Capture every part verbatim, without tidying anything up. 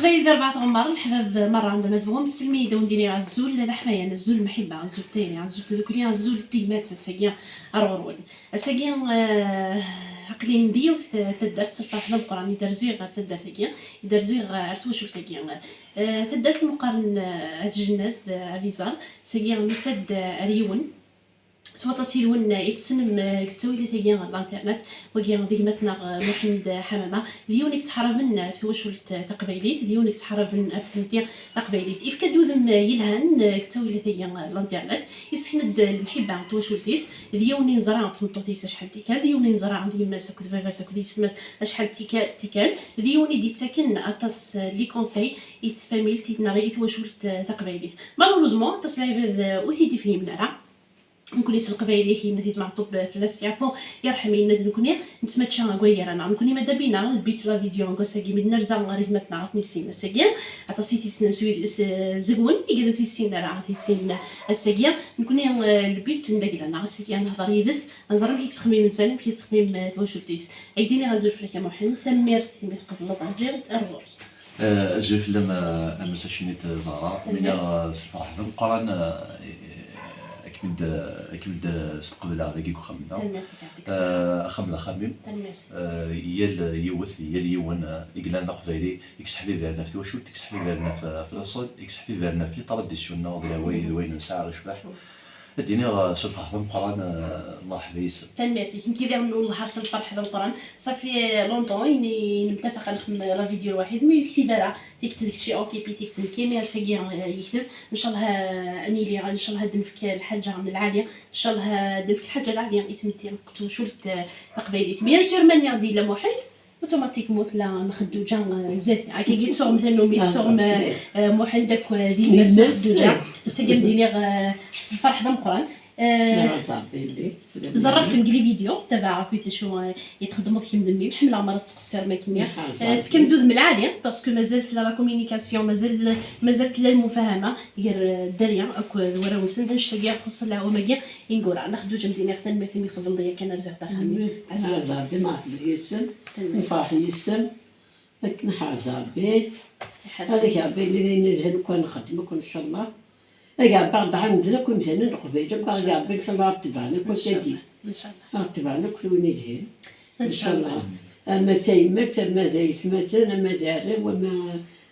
Aqbayli d arbaɛa tɣemmar, leḥbab merra, anda ma tebɣum, tesselmi-yi-d ad wen-d-iniɣ azul d aḥmayan, azul lmeḥibba, azul tayri, azul tdukli, azul tigmat, ass-agi ar ɣur-wen. Ass-agi, eh, aql-in di yiwet, eh, taddart s lferḥ d ameqqran i d-rziɣ ɣer taddart-agi, i d-rziɣ, eh, ar twacult-agi. Eh, taddart n uqqaren, eh, At Jennad, eh, Avizar, ass-agi nusa-d, eh, ar yiwen. S waṭas yid-wen i tessnem, eh, deg ttawilat-agi n l'internet, wagi d gma-tneɣ, eh, Muḥend Ḥamama, d yiwen i yettḥaraben, eh, ɣef twacult, eh, taqbaylit, d yiwen i yettḥaraben ɣef tmetti taqbaylit. Ifka-d udem, eh, yelhan, eh, deg ttawilat-agi n l'internet, yessken-d, eh, lemḥibba n twacult-is, d yiwen i neẓra d tmeṭṭut-is acḥal tikkal, d yiwen i neẓra d yemma-s akked baba-s akked yessetma-s acḥal tika-, tikkal, d yiwen i d-yettaken aṭas, eh, les conseils i tfamilt, i, neɣ i twacult, eh, taqbaylit. Malheureusement, aṭas n lɛibad, eh, ur t-id-ifhimen ara. Nekkni s leqbaylit, yenna-t-id Meɛṭub fell-as yeɛfu, yerḥem, yenna-d nekkni nettmačča deg waygar-a-nneɣ. Nekkni ma d abina, le but de la vidéo n wass-agi, mi d-nerza ɣer gma-tneɣ, ad t-nissin ass-agi. Aṭas i t-yessnen s wid-, s, zegwen, igad ur t-yessinen ara, ad t-yissin ass-agi. Nekkni, eh, le but n dagla-nneɣ ass-agi, ad nehder yid-s, ad nẓer amek i yettxemmim netta, amek i tettxemmim, eh, twacult-is. Ad k-d-iniɣ azul fell-ak a Muḥend, tanemmirt imi tqebleḍ rziɣ-d ar ɣur-k. Eh, azul fell-am, eh, a Mass Acnit, eh, Zahra. Tanemmirt. Mi, eh, s lferḥ d ameqqran, eh, ad kem-id, ad kem-id steqbleɣ dagi deg uxxam-nneɣ. Tanemmirt, yesɛeddik ṣṣeḥḥa. Eh, axxam d axxam-im. Tanemmirt. Eh, yal yiwet, yal yiwen, eh, i yellan d aqbayli, i yesseḥbibaren ɣef twacult, i yesseḥbibaren ɣef, ɣef laṣel, i yesseḥbibaren ɣef les traditions-nneɣ d lewɛadi d wayen nesɛa icbeḥ. Ad d-iniɣ, eh, s lferḥ d ameqqran, eh, merḥba yes-m. Tanemmirt-ik. Nekk i d-iɣen lḥers lferḥ d ameqqran. Safi, eh, longtemps i nemtafaq ad nexdem la vidéo lwaḥid, ma ur yektib ara, tikkelt d kečč i occupé, tikkelt d nekk, mais ass-agi, eh, yekteb. Ncallah, eh, ad nili, ncallah ad d-nefk lḥaǧa n lɛali, ncallah, eh, ad d-nefk lḥaǧa lɛali i tmetti akked twacult, eh, taqbaylit. Bien sûr, ma nniɣ-d yella Muḥend, automatiquement tella Mxedduǧa, eh, zdat-i. Akkagi tessuɣem tannumi, tessuɣem, eh, eh, Muḥend akk, eh, d yemma-s Mxedduǧa. Ass-agi ad m-d-iniɣ, eh, s lferḥ d ameqqran. Eh, ẓerreɣ-kem deg les vidéos, tabaɛeɣ akk d acu, eh, i txeddmeḍ kemm d mmi-m. Ḥemmleɣ mi ara tettqeṣṣirem akkenni. Eh, tefkam-d udem lɛali, parce que mazal tella la communication, mazal, mazal tella lmufahama gar, eh, dderya akked warraw-nsen. Annect-agi ixuṣṣen leɛwam-agi ineggura. Nna Xedduǧa, ad m-d-iniɣ tanemmirt imi tqebleḍ yakan ar ziɣ d axxam-im. Ass-a. Ṛebbi ma ḥbel yes-m, nferḥ yes-m. Ad kem-iḥrez Ṛebbi. Iḥrez-ik. Ad ak Ṛebbi yini d ayen yelhan akk ad nxeddem akk, ncallah. Ad ak Ṛebbi ad ɛawnen akk imdanen n Leqbayel akk, ad ak Ṛebbi, ncallah, ad tebɛen akk akkagi. Ncallah. Ad tebɛen akk win yelhan. Ncallah. Ama d tayemmat, ama d aytmaten, ama d arraw, ama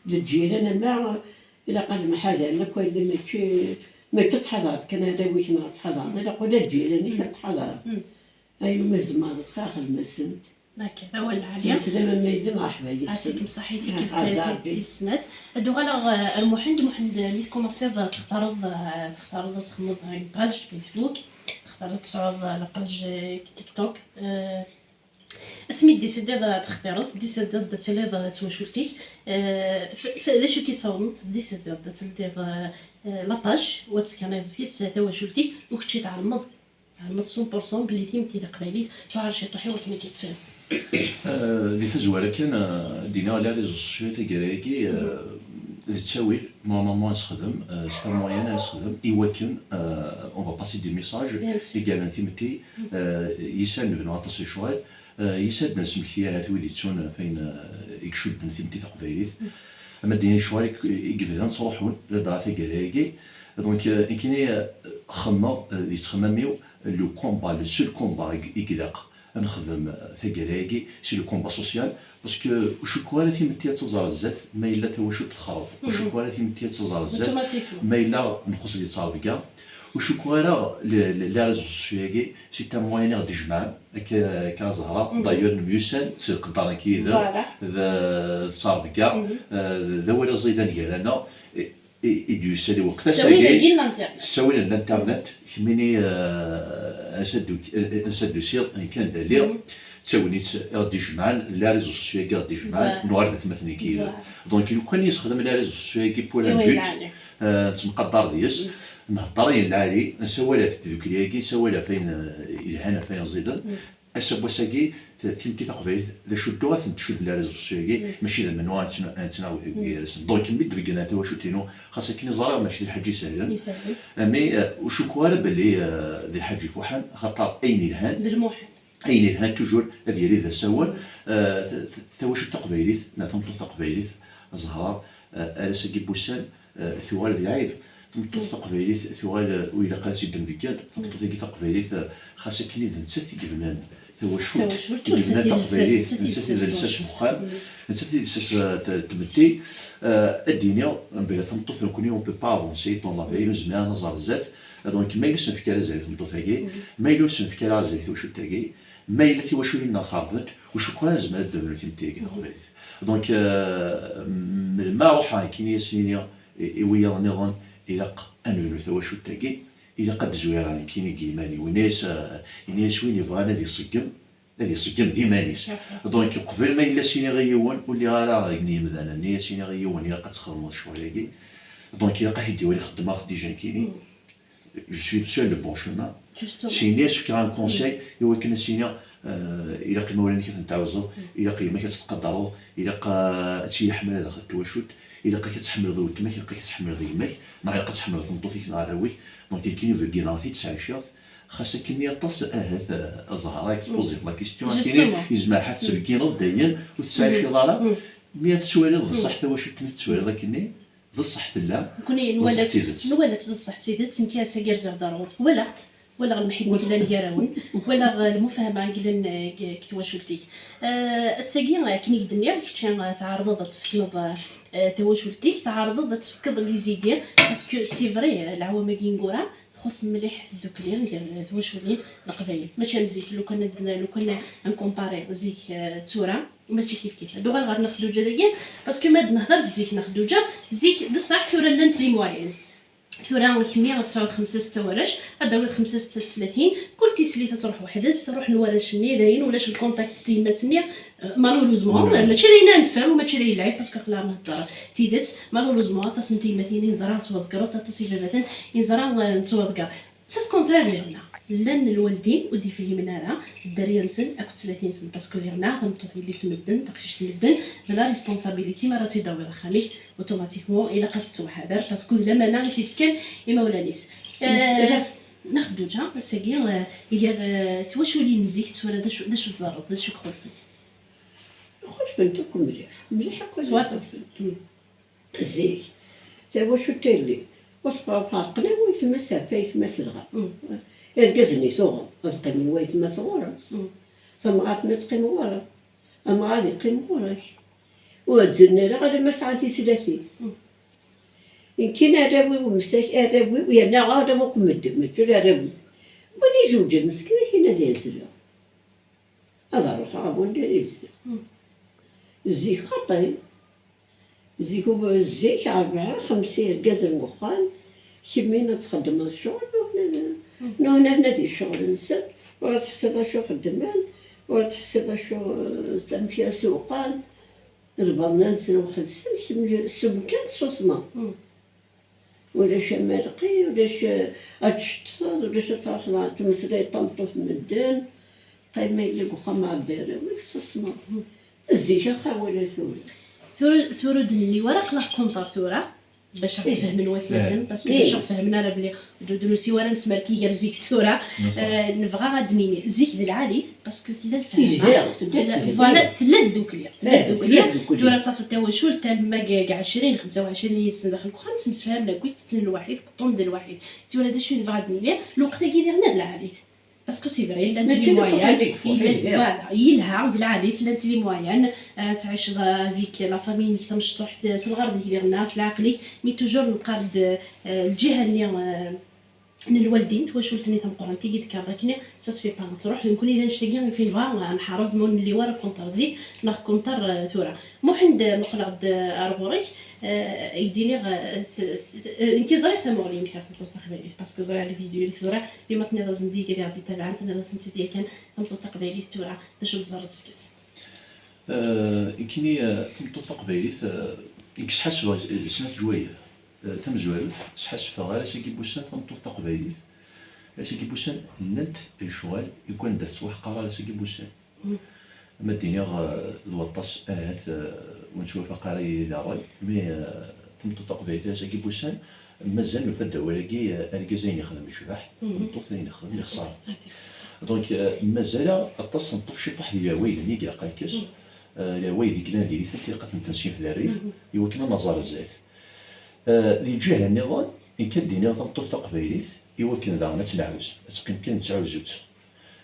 d lǧiran, ama ilaq ad mḥadaren akk, wala mačči, mačči ad tḥadreḍ kan arraw-ik neɣ ad tḥadreḍ, ilaq ula d lǧiran-ik ad tḥadreḍ. Ayen umi tzemreḍ xir xdem-asent. Akka, d awal lɛali. Meslama ma yella, mṛeḥba yes-sen. Ɛṭikem ṣaḥit, tikkelt tis snat. Ad uɣaleɣ, eh, ar Muḥend. Muḥend, mi tkumaṣiḍ textareḍ, eh, textareḍ ad txedmeḍ une page Facebook, textareḍ ad tesɛuḍ, eh, la page, eh, TikTok. Eh, asmi d-tdisidiḍ ad textireḍ, d-tdisidiḍ ad tiliḍ, eh, d twacult-ik. Eh, f-, f-, d acu i k-yessawḍen, d-tdisidiḍ ad teldiḍ, eh, eh, la page, u ad tessekneḍ deg-s tawacult-ik, u kečč i tɛelmeḍ. Ɛelmeɣ cent pour cent belli timetti taqbaylit tuɛer ciṭuḥ i wakken ad k-id-tefhem. Eh, di tazwara kan, eh, d-iniɣ les réseaux sociaux taggara-agi, eh, d ttawil, normalement ad nexdem, eh, c'est un moyen ad nexdem, i wakken, eh, on va passer des messages i yerran timetti, eh, yesɛan lebnu aṭas n lecɣal, eh, yesɛa ad d-nesmekti ahat wid yettun ɣef wayen, eh, i icudden timetti taqbaylit. Ama d-iniɣ lecɣal i, i yebdan ttruḥun ladɣa taggara-agi. Donc, eh, nekkini, eh, xemmeɣ, eh, di ttxemmam-iw, le combat, le seul combat i, i ilaq ad nexdem, eh, taggara-agi, c'est le combat social, parce que ur cukkeɣ ara timetti ad tẓer zdat ma yella tawacult texreb. Ur cukkeɣ ara timetti ad tẓer zdat ma yella nxuṣ di ttrebga. Ur cukkeɣ ara le, le, les réseaux sociaux-agi, c'est un moyen i ɣ-d-ijemɛen, akka, akka Zahra. D'ailleurs, nemyussan s lqedder nekk yid-m, d, d ttrebga, eh, d awal aẓidan gar-aneɣ. I, i d-yusa di lweqt-agi, s ttawil n l'internet, kemmini, eh, ansa d-, eh, ansa d-usiɣ, nekk anda lliɣ, d tagnit i ɣ-d-ijemɛen, d les réseaux sociaux-agi i ɣ-d-ijemɛen, nuɣal d atmaten nekk yid-m. Donc, lukan yessexdam les réseaux sociaux-agi pour un but, eh, nettemqadar deg-s, nhedder ayen lɛali, nsawal ɣef tdukli-agi, nsawal ɣef wayen, eh, yelhan, ɣef wayen ẓiden. Ass n wass-agi, t-, timetti taqbaylit, d acu dduɣ ad tent-tcudd les réseaux sociaux-agi, mačči d amennuɣ ad tt-, ad tt-nawi gar-asen. Donc, mi d-beggneɣ tawacult-inu, xas akken i ẓriɣ mačči d lḥaǧa isehlen. Isehlen. Mais, eh, ur cukkeɣ ara belli, eh, d lḥaǧa ifuḥen, axaṭer ayen yelhan, d lmuḥal. Ayen yelhan toujours ad yili d asawen, eh, t-, t-, tawacult taqbaylit, neɣ tameṭṭut taqbaylit, Zahra, eh, ar ass-agi n wussan, eh, tuɣal d lɛib. Tameṭṭut taqbaylit tuɣal, eh, ur ilaq ara ad tt-id-nbeggel. Tameṭṭut-agi taqbaylit, eh, xas akken d nettat i yebnan tawacult, i yebnan taqbaylit, nettat i d lsas n uxxam, nettat i d lsas, eh, n tmetti. Eh, ad d-iniɣ, mebla tameṭṭut, nekkni, on peut pas avancer dans la vie, ur nezmir ara ad naẓer zdat. Donc, ma yella ur s-nefki ara azal i tmeṭṭut-agi, ma yella ur s-nefki ara azal i twacult-agi, ma yella tiwaculin-nneɣ xerbent, ur cukkeɣ ara nezmer ad d-nebnu timetti-agi taqbaylit. Donc, euh, melmi ara ruḥeɣ nekkini ad s-iniɣ i, i wiyaḍ nniḍen, ilaq ad nebnu tawacult-agi, ilaq ad d-zwireɣ nekkini deg yiman-iw. Ini-as, euh, ini-as win yebɣan ad iṣeggem, ad iṣeggem d iman-is. Donc, qbel ma yella s-iniɣ i yiwen, ur lliɣ ara akken yimdanen, ini-as iniɣ i yiwen, ilaq ad txedmeḍ ccɣel-agi. Donc, ilaq ad t-id-iwali xeddmeɣ-t déjà nekkini. Je suis sur le bon chemin. Syin ad s-fkeɣ un conseil i wakken ad s-iniɣ, euh, ilaq imawlan-ik ad ten-tɛuzzeḍ, ilaq yemma-k ad tt-tqadreḍ, ilaq, euh, ad tili ḥmala daxel n twacult, ilaq-ak ad tḥemmleḍ weltma-k, ilaq-ak ad tḥemmleḍ gma-k, neɣ ilaq ad tḥemmleḍ tameṭṭut-ik neɣ arraw-ik. Donc, nekkini beggneɣ-t-id s ɛciɣ-t. Xas akken aṭas, ahat, euh, a Zahra, i k-tpoziḍ la question, akken yezmer ḥatt tettbeggineḍ dayen ur tettɛiciḍ ara, mi ad tettwaliḍ d ṣṣeḥ tawacult-nni tettwaliḍ akkenni, d ṣṣeḥ tella, nekkni nwala-tt, nwala-tt d ṣṣeḥ d tidet. Nekk ass-agi rziɣ-d ar ɣur-k, walaɣ-tt, walaɣ lemḥibba i yellan gar-awen, walaɣ, eh, lmufahama i yellan, eh, deg, deg twacult-ik. Eh, ass-agi, eh, akken i k-d-nniɣ, kečči, eh, tɛerḍeḍ ad tessekneḍ, eh, eh, tawacult-ik, tɛerḍeḍ ad tefkeḍ les idées, parce que c'est vrai, eh, leɛwam-agi ineggura, txuṣṣ mliḥ tdukli gar twaculin n Leqbayel. Mačči am zik, lukan ad, lukan ad nkumpari zik, eh, d tura, mačči kif kif. Ad uɣal ɣer Nna Xduǧa dagi, parce que ma d-nehder f zik Nna Xduǧa, zik d ṣṣeḥ tura llant les moyens. Tura kemmi ad tesɛuḍ xemsa setta warrac, ad d-tawiḍ xemsa setta tlatin, kul tislit ad truḥ weḥd-s, ruḥen warrac-nni, dayen ulac lkuntakti d tyemmat-nni, eh, malheureusement, mačči d ayen ara neffer u mačči d ayen lɛib, parce que aql-aɣ nhedder tidet, malheureusement aṭas n tyemmatin i neẓra nettwaḍegger, aṭas ibabaten i neẓra, eh, nettwaḍegger. C'est ce contraire diɣenna. Llan lwaldin ur d-ifhimen ara dderya-nsen akked tlatin-nsen, parce que diɣenna tameṭṭut yelli-s n medden, taqcict n medden, d la responsabilité, mi ara tt-id-tawiḍ axxam-ik, automatiquement ilaq ad tettwaḥader, parce que d lamana i s-ifkan imawlan-is. Eh, Nna Xduǧa, ass-agi, eh, gar, eh, twaculin n zik d tura, d acu, d acu teẓriḍ, d acu i ixulfen? Xulfent akk mliḥ, mliḥ akk ad xulfent. Zik, tawacult-agi, ur tefreqen ara waytma-s ɣef waytma-s dɣa. Irgazen i tuɣeḍ, ad qqimen waytma-s ɣur-s. Tamɣart-nni ad teqqim ɣur-m, amɣar ad yeqqim ɣur-k. Ur ttzuxxun ara alamma sɛan tislatin. Nekkini arraw-iw, msakit arraw-iw, yerna arraw akk medden, mačči d arraw-iw. Win izewǧen, meskin, akin ad yazleɣ. Ad ruḥeɣ ar wanda ara yezdeɣ. Zik xaṭi. Zik, zik rebɛa, xemsa irgazen deg uxxam, kemmini ad txeddmeḍ ccɣel, nuhna ad, nuhna ad nadi ccɣel-nsen, ur teḥsiḍ acu xeddmen, ur teḥsiḍ acu, eh, amek ara sewqen, lbaḍna-nsen weḥd-sen, kemm s umkan tessusmeḍ. Ulac amerqi, ulac, eh, ad tceṭṭfeḍ, ulac ad truḥeḍ ad tmeslayeḍ tameṭṭut n medden, qqim ma yella deg uxxam ɛebbi arraw-ik, tessusmeḍ. Zik axir wala tura. Tura, tura ur d-nelli wara aql-aɣ kunṭar tura, bac ad ɣ-fehmen watmaten, parce que bac ur ɣ-fehmen ara belli ur d-nusi wara nesmerki gar zik d tura. Eh, nebɣa ad d-nini, zik d lɛali, parce que tella lfehma, tella, voilà, tella tdukli, tella tdukli. Tura tafeḍ tawacult, tella ma deg ɛecrin, xemsa u ɛecrin yid-sen daxel deg uxxam, ttemsefhamen akkit, tetten lwaḥid, qeṭṭun-d lwaḥid. Tura d acu i nebɣa ad d-nini, lweqt-agi diɣen d lɛali. Parce que c'est vrai, llant les moyens, voilà, yelha, d lɛali, llant les moyens, eh, ad tɛiceḍ avec la famille-inek tamecṭuḥt, s lɣerḍ-ik diɣen, s leɛqel-ik, mais toujours neqqar-d, eh, lǧiha-nni, eh, n lwaldin, twacult-nni tameqqrant, i yi-d-tekkreḍ akken, ça se fait pas, ad truḥ, nekkni d annect-agi i fi nebɣa, eh, nḥareb, ma ur nelli wara kunṭar zik, neɣ kunṭar, eh, tura. Muḥend, eh, muqleɣ-d, eh, ar ɣur-k, eh, i k-d-iniɣ, eh, t-, t-, eh, nekk ẓriɣ tamuɣli-inek ɣer tmeṭṭut taqbaylit, parce que ẓriɣ les vidéos-inek, ẓriɣ, ma tenniḍ-asen-d i wigad i ɣ-d-ittabaɛen, tenniḍ-asen-tt-id yakan, tameṭṭut taqbaylit tura, d acu teẓriḍ seg-s? Eh, nekkini, eh, tameṭṭut taqbaylit, eh, nekk sḥasbeɣ s-, snat ǧwayeɛ. Eh, tamezwarut, sḥasfeɣ ar ass-agi n wussan tameṭṭut taqbaylit, ar ass-agi n wussan llant lecɣal i wanda tettwaḥqar ar ass-agi n wussan. Ma d-iniɣ, eh, d waṭas ahat, eh, ur nettwafaq ara yid-i di ṛṛay, mi, eh, tameṭṭut taqbaylit ar ass-agi n wussan, mazal nufa-d awal-agi, eh, argaz ayen ixdem yecbeḥ, tameṭṭut ayen ixdem yexṣer. Donc, eh, mazal aṭas n ṭṭef ciṭuḥ di lawayel-nni i ilaq ad nekkes. Eh, wayeḍ i yellan diri-t, ilaq ad ten-tensim d rrif, i wakken ad naẓer zdat. Eh, di lǧiha nniḍen, nekk ad d-iniɣ tameṭṭut taqbaylit, i wakken daɣen ad tt-nɛawez, ad teqqim kan d taɛuzzut.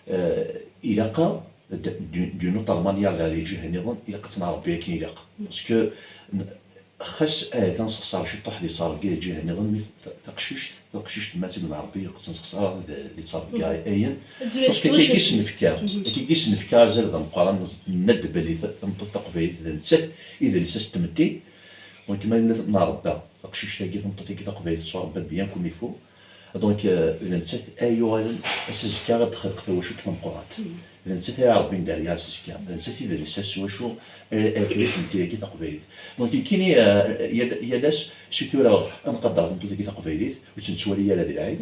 Eh, ilaq-aɣ, d-, d-, d'une autre manière, di lǧiha nniḍen, ilaq ad tt-nɛrebbi akken ilaq. Parce que n-, xas ahat ad nessexṣer ciṭuḥ di ttrebga di lǧiha nniḍen, mi t-, taqcict, taqcict ma tt-id-nɛrebbi, ilaq ad tt-nessexṣer di, di ttrebga ayen. Parce que akka i s-nefka, akka i s-nefka azal d ameqqran, nenna-d belli ta-, tameṭṭut taqbaylit d nettat i d lsas n tmetti. Donc, ma nella nṛebba taqcict-agi, tameṭṭut-agi taqbaylit tettwaṛebba bien comme il faut. Donc, euh, d nettat ay yuɣalen ass azekka ad d-texleq tawacult tameqqrant. D nettat ay iṛebbin derya ass azekka. D nettat i d lsas s wacu, eh, eh, tella tmetti-agi taqbaylit. Donc, nekkini, euh, yal, yal ass, si tura ad nqadder tameṭṭut-agi taqbaylit, ur tt-nettwali ara d lɛib,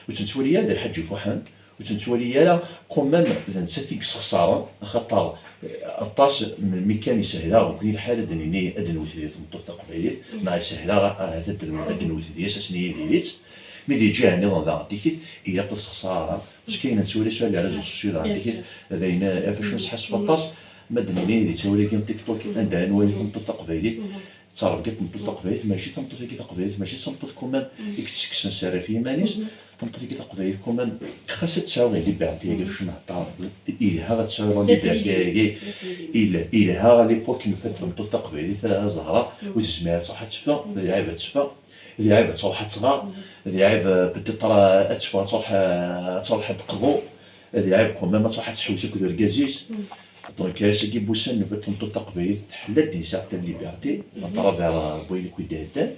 ur tt-nettwali ara d lḥaǧ ifuḥen, ur tt-nettwali ara quand même d nettat i yessexṣaren, axaṭer, eh, aṭas melmi kan isehla akk lḥal ad d-nini, ad d-nwet di tmeṭṭut taqbaylit, neɣ isehla ahat ad d-nw-, ad d-nwet di asasen i yidilit. Mi di lǧiha nniḍen daɣen tikit, ilaq ur sexṣar ara. Parce que ayen nettwali sur les réseaux sociaux daɣen tikit, d ayen, eh, ɣef acu nesḥassef aṭas, ma d-nini di ttawil-agi n TikTok, anda ara nwali tameṭṭut taqbaylit, ttrebga n tmeṭṭut taqbaylit, mačči tameṭṭut-agi taqbaylit, mačči d tameṭṭut quand même i yettekksen sser ɣef yiman-is. Tameṭṭut-agi taqbaylit quand même, xas ad tesɛu liberté-agi, ɣef acu nehedder, ilha ad tesɛu liberté-agi, il-, ilha à l'époque n fait tameṭṭut taqbaylit, a Zahra, ur tezmir ad truḥ ad teffeɣ, d lɛib ad teffeɣ, d lɛib ad truḥ ad tɣer, d lɛib, euh, peut-être, euh, ad teffeɣ ad truḥ, euh, ad truḥ ad teqḍu, d lɛib quand même ad truḥ ad tḥewwes akked urgaz-is. Donc, ass-agi n wussan, en fait, tameṭṭut taqbaylit tḥella-d une certaine liberté, à travers, euh, wayen akk i d-iheddan.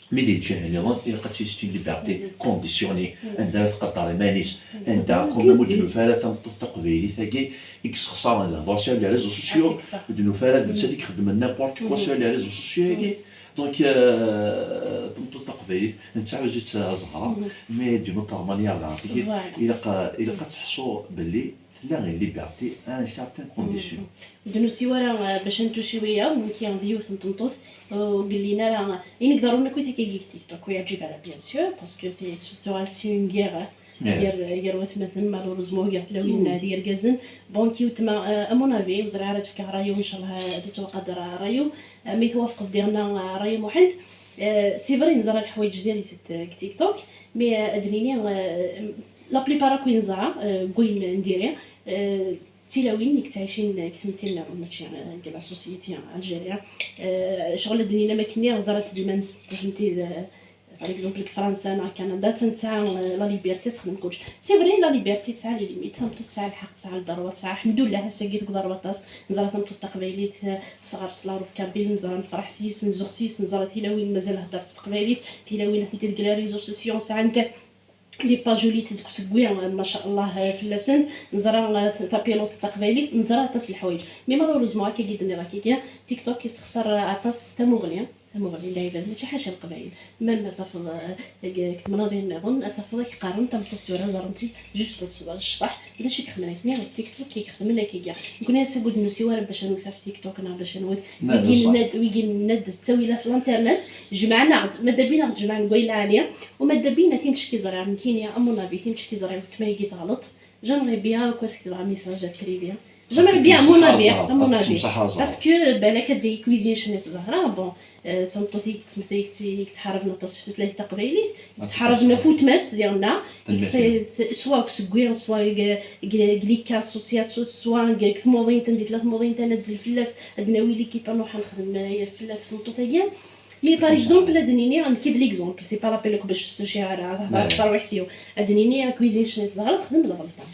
Mi di lǧiha nniḍen, ilaq ad tt-yestin liberté conditionnée, anda ara tqadder iman-is, anda quand même ur d-nufi ara tameṭṭut taqbaylit-agi i yessexṣaren lehdur sur les réseaux sociaux, ur d-nufi ara d nettat i ixeddmen n'importe quoi sur les réseaux sociaux-agi. Donc, euh, tameṭṭut taqbaylit, nettɛuzzu-tt a Zahra, mais d'une autre manière, daɣen, ilaq, ilaq ad teḥṣu belli tella une liberté à une certaine condition. Ur d-nusi ara, eh, bac ad nettuciwi, nekk d yiwet n tmeṭṭut, eh, ur yellin ara, eh, ayen i iḍerrun akk i takagi deg TikTok, ur yeɛǧib ara, bien sûr, parce que c'est, c'est, c'est une guerre, eh, gar, gar watmaten, malheureusement, gar tlawin d yirgazen. Bon, nekk weltma, eh, à mon avis, ur ẓriɣ ara ad d-fkeɣ ṛṛay-iw, ncallah, eh, ad yettwaqader, eh, ṛṛay-iw, eh, mi twafqeḍ diɣen, eh, ṛṛay-iw Muḥend. Eh, c'est vrai, neẓra leḥwayeǧ diri-t deg TikTok, mais, eh, ad d-nini, eh, la plupart akk i neẓra, eh, deg wayen n diri, eh, d tilawin i yettɛicin deg tmetti-nniḍen, mačči, eh, deg la société algérienne. Eh, ccɣel ad d-nini am akken ẓrant d iman-nsent, fhemti, d, par exemple, deg Fransa neɣ Kanada, atan tesɛa, eh, la liberté, texdem kullec. C'est vrai, la liberté tesɛa les limites, tameṭṭut tesɛa lḥeqq, tesɛa lderwa, tesɛa, ḥemdullah, ass-agi tegḍer waṭas. Neẓra tameṭṭut taqbaylit, eh, tesɣer s la robe kabyle, neẓra nefreḥ s yis, nzuxx s yis, neẓra tilawin mazal heddrent s teqbaylit, tilawin atenti deg les réseaux sociaux, sɛant les pages ulit deg usegwi, eh, ma sha Allah, eh, fell-asen, neẓra, eh, tapiluṭ taqbaylit, neẓra aṭas n leḥwayeǧ. Mais malheureusement, akkagi d-nniɣ akkagi, TikTok yessexṣer, eh, aṭas tamuɣli. Tamuɣli n lɛibad, mačči ḥaca Leqbayel. Même ad tafeḍ, eh, deg, deg temnaḍin nniḍen, ad tafeḍ ad k-qqaren tameṭṭut tura ẓerren-tt-id, juj d ṣṣ-, ccḍeḥ, d acu i yexdmen akken, ɣef TikTok i yexdmen akkagi. Nekkni ass-agi ur d-nusi ara bac ad nwet ɣef TikTok neɣ bac ad nwet. Wigi nenna-d, wigi nenna-d d ttawilat n l'internet, jemɛen-aɣ-d, ma d abin aɣ-d-jemɛen deg wayen lɛali, u ma d abin timecki ẓriɣ, nekkini, à mon avis, timecki ẓriɣ, weltma-agi teɣleḍ. J'aimerais bien akk ad s-ketbeɣ message privé. J'aimerais bien, à mon avis, à mon avis. Parce que balak ad d-cuisine cnat Zahra, bon, euh, d tameṭṭut i yettmetray, i yettḥaraben aṭas ɣef tutlayt taqbaylit, i yettḥaraben ɣef weltma-s diɣenna, soit deg usegwi, soit deg, deg, deg les cas sociaux, soit deg tmuḍint, anda tella tmuḍint, ad nezzil fell-as, ad d-nawi l'équipe, ad nruḥ ad nexdem, euh, fell-, ɣef tmeṭṭut-agi. Mais par exemple, ad d-nini, nekk d l'exemple, c'est pas l'appel akk bac ur stuciɣ ara, ad hedreɣ ɣef terwiḥt-iw. Ad d-nini, cuisine cnat Zahra texdem lɣelṭa.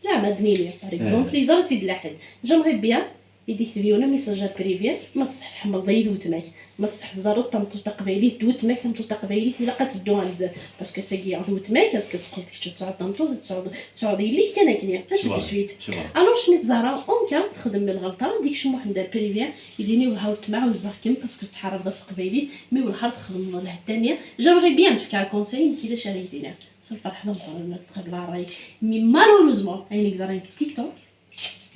Zeɛma ad d-nini, par exemple, yeẓra-tt-id lḥed. J'aimerais bien i d-ikteb yiwen message privé, ma tṣeḥ tḥemmleḍ-iyi d weltma-k, ma tṣeḥ tzerreḍ tameṭṭut taqbaylit d weltma-k, tameṭṭut taqbaylit ilaq ad teddu ar zdat, parce que sagi d weltma-k, est-ce que teqqleḍ kečč ad tesɛuḍ tameṭṭut, ad tesɛuḍ, tesɛuḍ yelli-k kan akken, ainsi de suite. Alors, cnat Zahra, en cas texdem lɣelṭa, ad d-ikcem Muḥend ar privé, ad d-yini, wellah a weltma, ɛuzzeɣ-kem, parce que tettḥarabeḍ ɣef teqbaylit, mais wellah ar texdmeḍ lhedda-nni. J'aimerais bien ad d-fkeɣ conseil, nekk d acu ara k-d-iniɣ. S lferḥ d ameqqran ma tqableḍ ṛṛay-ik. Mais malheureusement, ayen i yeḍran deg TikTok,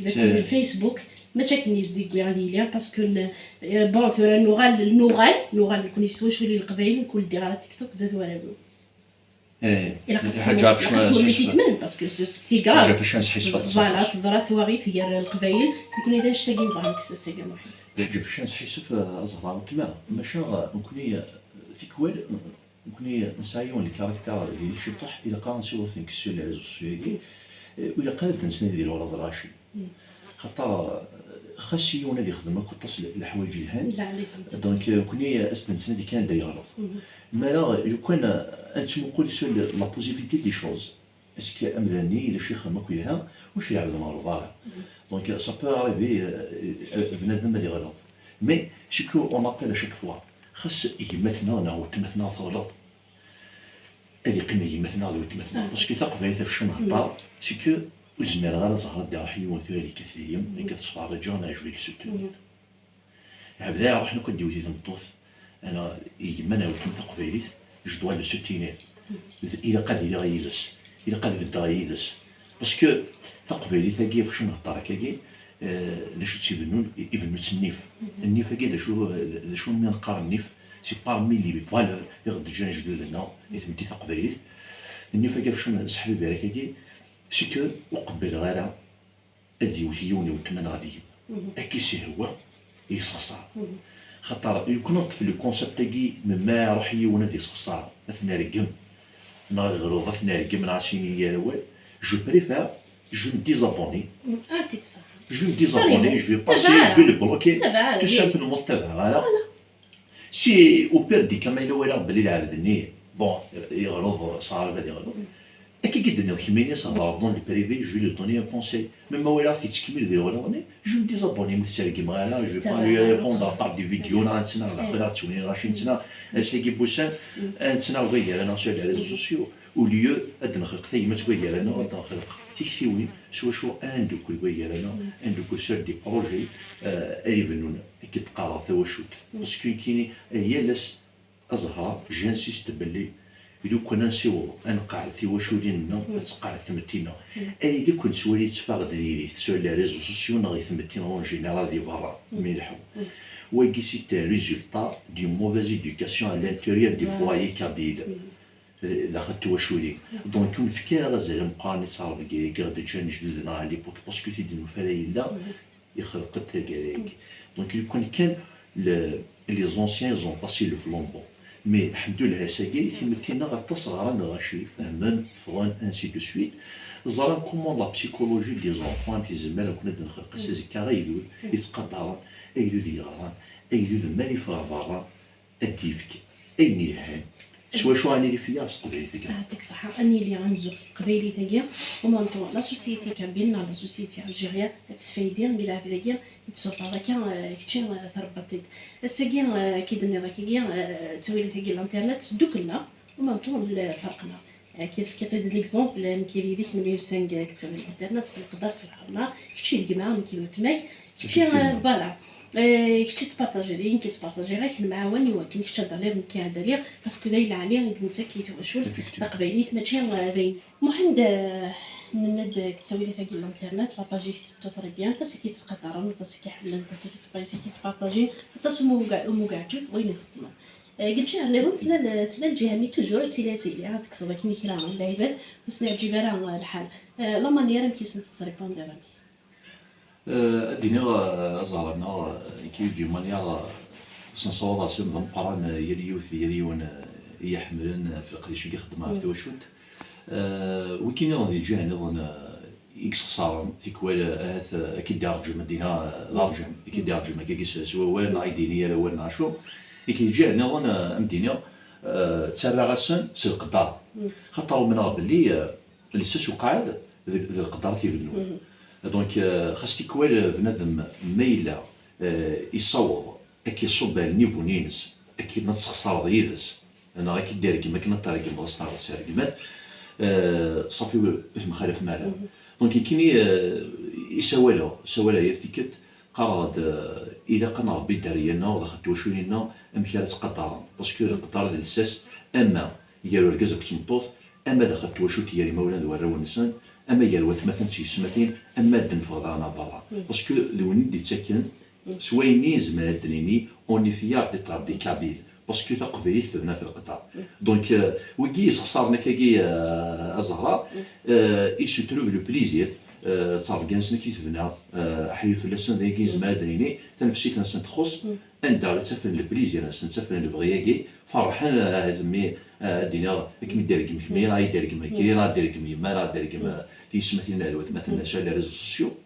d akud Facebook, mačči akken i s-d-yewwi ad yili, parce que n-, eh, bon, tura nuɣal, nuɣal, nuɣal nekni s twaculi n Leqbayel, nekk ur ldiɣ ara TikTok zdat warraw-iw. Eh, ilaq ad ḥaǧa ɣef cna ssḥisef. Parce que c'est grave. Ḥaǧa ɣef cna ssḥisef. Voilà, teḍra twaɣit gar Leqbayel. Nekkni d annect-agi nebɣa ad nekkes ass-agi, Muḥend. Ḥaǧa ɣef cna ssḥisef, eh, a Zahra weltma. Maca, eh, nekkni, eh, tikwal, eh, nekkni nesɛa yiwen le caractère diri ciṭuḥ, ilaq ad nsiweḍ-ten sur les réseaux sociaux-agi, eh, u ilaq ad d-nsnadi di lɣerḍ lɣaci. Xaṭer, eh, xas yiwen ad ixdem akk aṭas n leḥwayeǧ yelhan, donc, eh, nekkni ad s-d-nsnadi kan anda yeɣleḍ. Mi ara, lukan, eh, ad nettmuqul sur la positivité des choses, est-ce que amdan-nni d acu ixdem akk yelha, ur c-iɛbed ɣer lbarra. Donc, ça peut arriver, eh, eh, bnadem ad iɣleḍ. Mais, ce qu'on appelle à chaque fois, xas gma-tneɣ neɣ weltma-tneɣ teɣleḍ, ad yeqqim d gma-tneɣ d weltma-tneɣ. Parce que taqbaylit ɣef ccan nhedder, c'est que ur zmireɣ ara Zahra ad d-iruḥ yiwen tura ad yekkat deg-m, nekk ad t-sferrǧeɣ neɣ je vais le soutenir. Ɛebda iruḥ nekk ad d-iwet i tmeṭṭut, ana, i gma neɣ weltma taqbaylit, je dois le soutenir. Ilaq ad iliɣ yid-s, ilaq ad beddeɣ yid-s. Parce que taqbaylit-agi ɣef ccan nhedder akkagi, eh, d acu tt-ibennun? Ibennu-tt nnif. Nnif-agi d acu, d acu mi neqqar nnif? C'est parmi les valeurs i ɣ-d-ǧǧan lejdud-nneɣ i tmetti taqbaylit. Nnif-agi ɣef ccan seḥbiber akkagi, c'est que ur qebbleɣ ara ad yewwet yiwen i weltma neɣ deg-m. Ad k-isehwa, yessexṣar. Xaṭer, lukan neṭṭef le concept-agi, memmi iruḥ yiwen ad yessexṣar, ad t-nergem, neɣ aɣrud ad t-nergem, neɣ ad s-yini yir awal, je préfère, je me désabonne. Je me désabonne, je vais passer, je vais le bloquer. Tout simplement, ur t-ttabaɛeɣ ara. Si au pire des cas, ma yella walaɣ belli lɛebd-nni, bon, yeɣleḍ, sɣarab ad yeɣleḍ. Akka i d-tenniḍ kemmini, ça va dans le privé, je vais lui donner un conseil. Même ma walaɣ-t yettkemmil di leɣlaḍ-nni, je me désabonne, ur t-ttergimeɣ ara, je vais pas lui répondre à part des vidéos, neɣ ad nettnaɣ daxel, ad ttwinin lɣaci, nettnaɣ ass-agi n wussan, ad nettnaɣ deg wagar-a neɣ sur les réseaux sociaux. Au lieu ad d-nexleq tagmat deg wagar-a neɣ ad d-nexleq tiktiwin s wacu ad ndukkel deg wagar-a neɣ ad ndukkel sur des projets, euh, ara ibennun akken d-qqareɣ tawacult. Parce que nekkini, eh, yal ass, a Zahra, j'insiste belli lukan ad nsiweḍ ad nqeɛɛed tiwaculin-nneɣ, ad tqeɛɛed tmetti-nneɣ. Ayagi ken-nettwali yetteffeɣ-d diri-t sur les réseaux sociaux neɣ i tmetti en général di berra mi nleḥḥu. Wagi c'est un résultat d'une mauvaise éducation à l'intérieur des foyers kabyles. Eh, daxel n twaculin. Donc, ur nefki ara azal ameqqran i ttrebga-agi ɣ-d-ǧǧan lejdud-nneɣ à l'époque, parce que tid nufa ara yella, ixleq-d taggara-agi. Donc, lukan kan le, les anciens, ils ont passé le flambeau. Mais, lḥemdullah, ass-agi, timetti-nneɣ aṭas ɣran lɣaci, fehmen, ffɣen, ainsi de suite. Ẓran comment la psychologie des enfants, amek izmer ad ken-id-nexleq ass azekka agdud yettqadaren, agdud yeɣran, agdud mi ara yeffeɣ ɣer berra, ad d-yefk ayen yelhan. S wacu ara nili fell-as s teqbaylit-agi? Yeɛṭik ṣṣeḥḥa, ad nili ad nzuxx s teqbaylit-agi, u en même temps la société kabyle neɣ la société algérienne ad tesfaydi deg lɛebd-agi i d-tessufɣeḍ akka, eh, kečči, eh, trebbaḍ-t-id. Ass-agi, eh, akka i d-tenniḍ akkagi, eh, ttawilat-agi n l'internet sdukkeln-aɣ, u en même temps ferqen-aɣ. Eh, kif tefkiḍ-id l'exemple, eh, nekk yid-k nemyussan deg ttawilat n l'internet s leqder s lḥerma, kečči d gma, nekk d weltma-k, kečči, eh, voilà. Eh, kečč tettpartajiḍ-iyi, nekk ttpartajiɣ-ak, nemɛawan i wakken kečč ad d-taliḍ, nekk ad d-aliɣ, parce que d ayen lɛali i d-nettak i twacult taqbaylit, mačči, eh, d ayen. Muḥend, eh, nenna-d deg ttawilat-agi n l'internet, la page-ik tettu très bien, aṭas i k-ittqadaren, aṭas i k-iḥemmlen, aṭas i k-ittpa-, i k-ittpartajin, aṭas umi uga-, umi ugaɛǧib wayen i txeddmeḍ. Eh, deg lǧiha nniḍen, tella l-, tella lǧiha-nni toujours ad tili ad tili, ad tekkseḍ akken i kra n lɛibad ur sen-iɛǧib ara, eh, lḥal. Eh, la manière amek i sen-tettripundiḍ amek? Eh, ad d-iniɣ, eh, aẓar-nneɣ, eh, nekk d'une manière, eh, s-nessawaḍ ɣer sin d ameqqran, eh, yal yiwet d yal yiwen, eh, i yi-ḥemmlen, eh, ɣef leqdic i ixeddem ɣef twacult. Eh, wi k-iniɣen di lǧiha nniḍen, eh, i yessexṣaren, tikwal, eh, ahat, eh, ad k-id-iṛǧem, ad d-iniɣ, eh, d aṛǧem, ad k-id-iṛǧem akkagi s, s wawal, neɣ ad k-d-yini yal awal, neɣ acu. Nekk di lǧiha nniḍen, eh, am d-iniɣ, eh, ttarraɣ-asen s leqder. Xaṭer umneɣ belli, eh, lsas uqɛad d, d lqedṛat ibennun. Donc, euh, xas tikwal, euh, bnadem ma yella, euh, yessaweḍ ad k-iṣubb ar lnivu-nni-ines, akken ad tessexṣareḍ yid-s, neɣ ad k-id-irgem akken ad t-tregmeḍ, ad s-terreḍ s rregmat, euh, ṣafi ur temxalafem ara. Donc, nekkini, euh, i sawaleɣ, sawaleɣ yir tikkelt, qqareɣ-d, euh, ilaq ad nṛebbi dderya-nneɣ daxel n twaculin-nneɣ, amek ara ttqadaren. Parce que leqder d lsas, ama gar urgaz akked tmeṭṭut, ama daxel n twacult gar imawlan d warraw-nsen, ama gar watmaten d tyesmatin, ama ad d-neffeɣ daɣen ɣer berra. Parce que d win i d-ittaken S wayenni nezmer ad d-nini, on est fier d'être des Kabyles, parce que taqbaylit tebna f lqedder. Donc, euh, wigi yessexṣaren akkagi, euh, a Zahra, euh, ils se trouvent le plaisir, euh, d ttrebga-nsen akka i tebna, euh, aḥyul fell-asen, d ayagi nezmer ad d-nini, tanefsit-nsen txuṣṣ, anda i ttafen le plaisir-nsen, ttafen lebɣi-agi, ferḥen, euh, ahat mi, euh, ad d-iniɣ, akken i d-tergem kemmi, ad d-tergem nekki, ad d-tergem yemma, ad d-tergem, euh, tiyesmatin n watmaten sur les réseaux sociaux.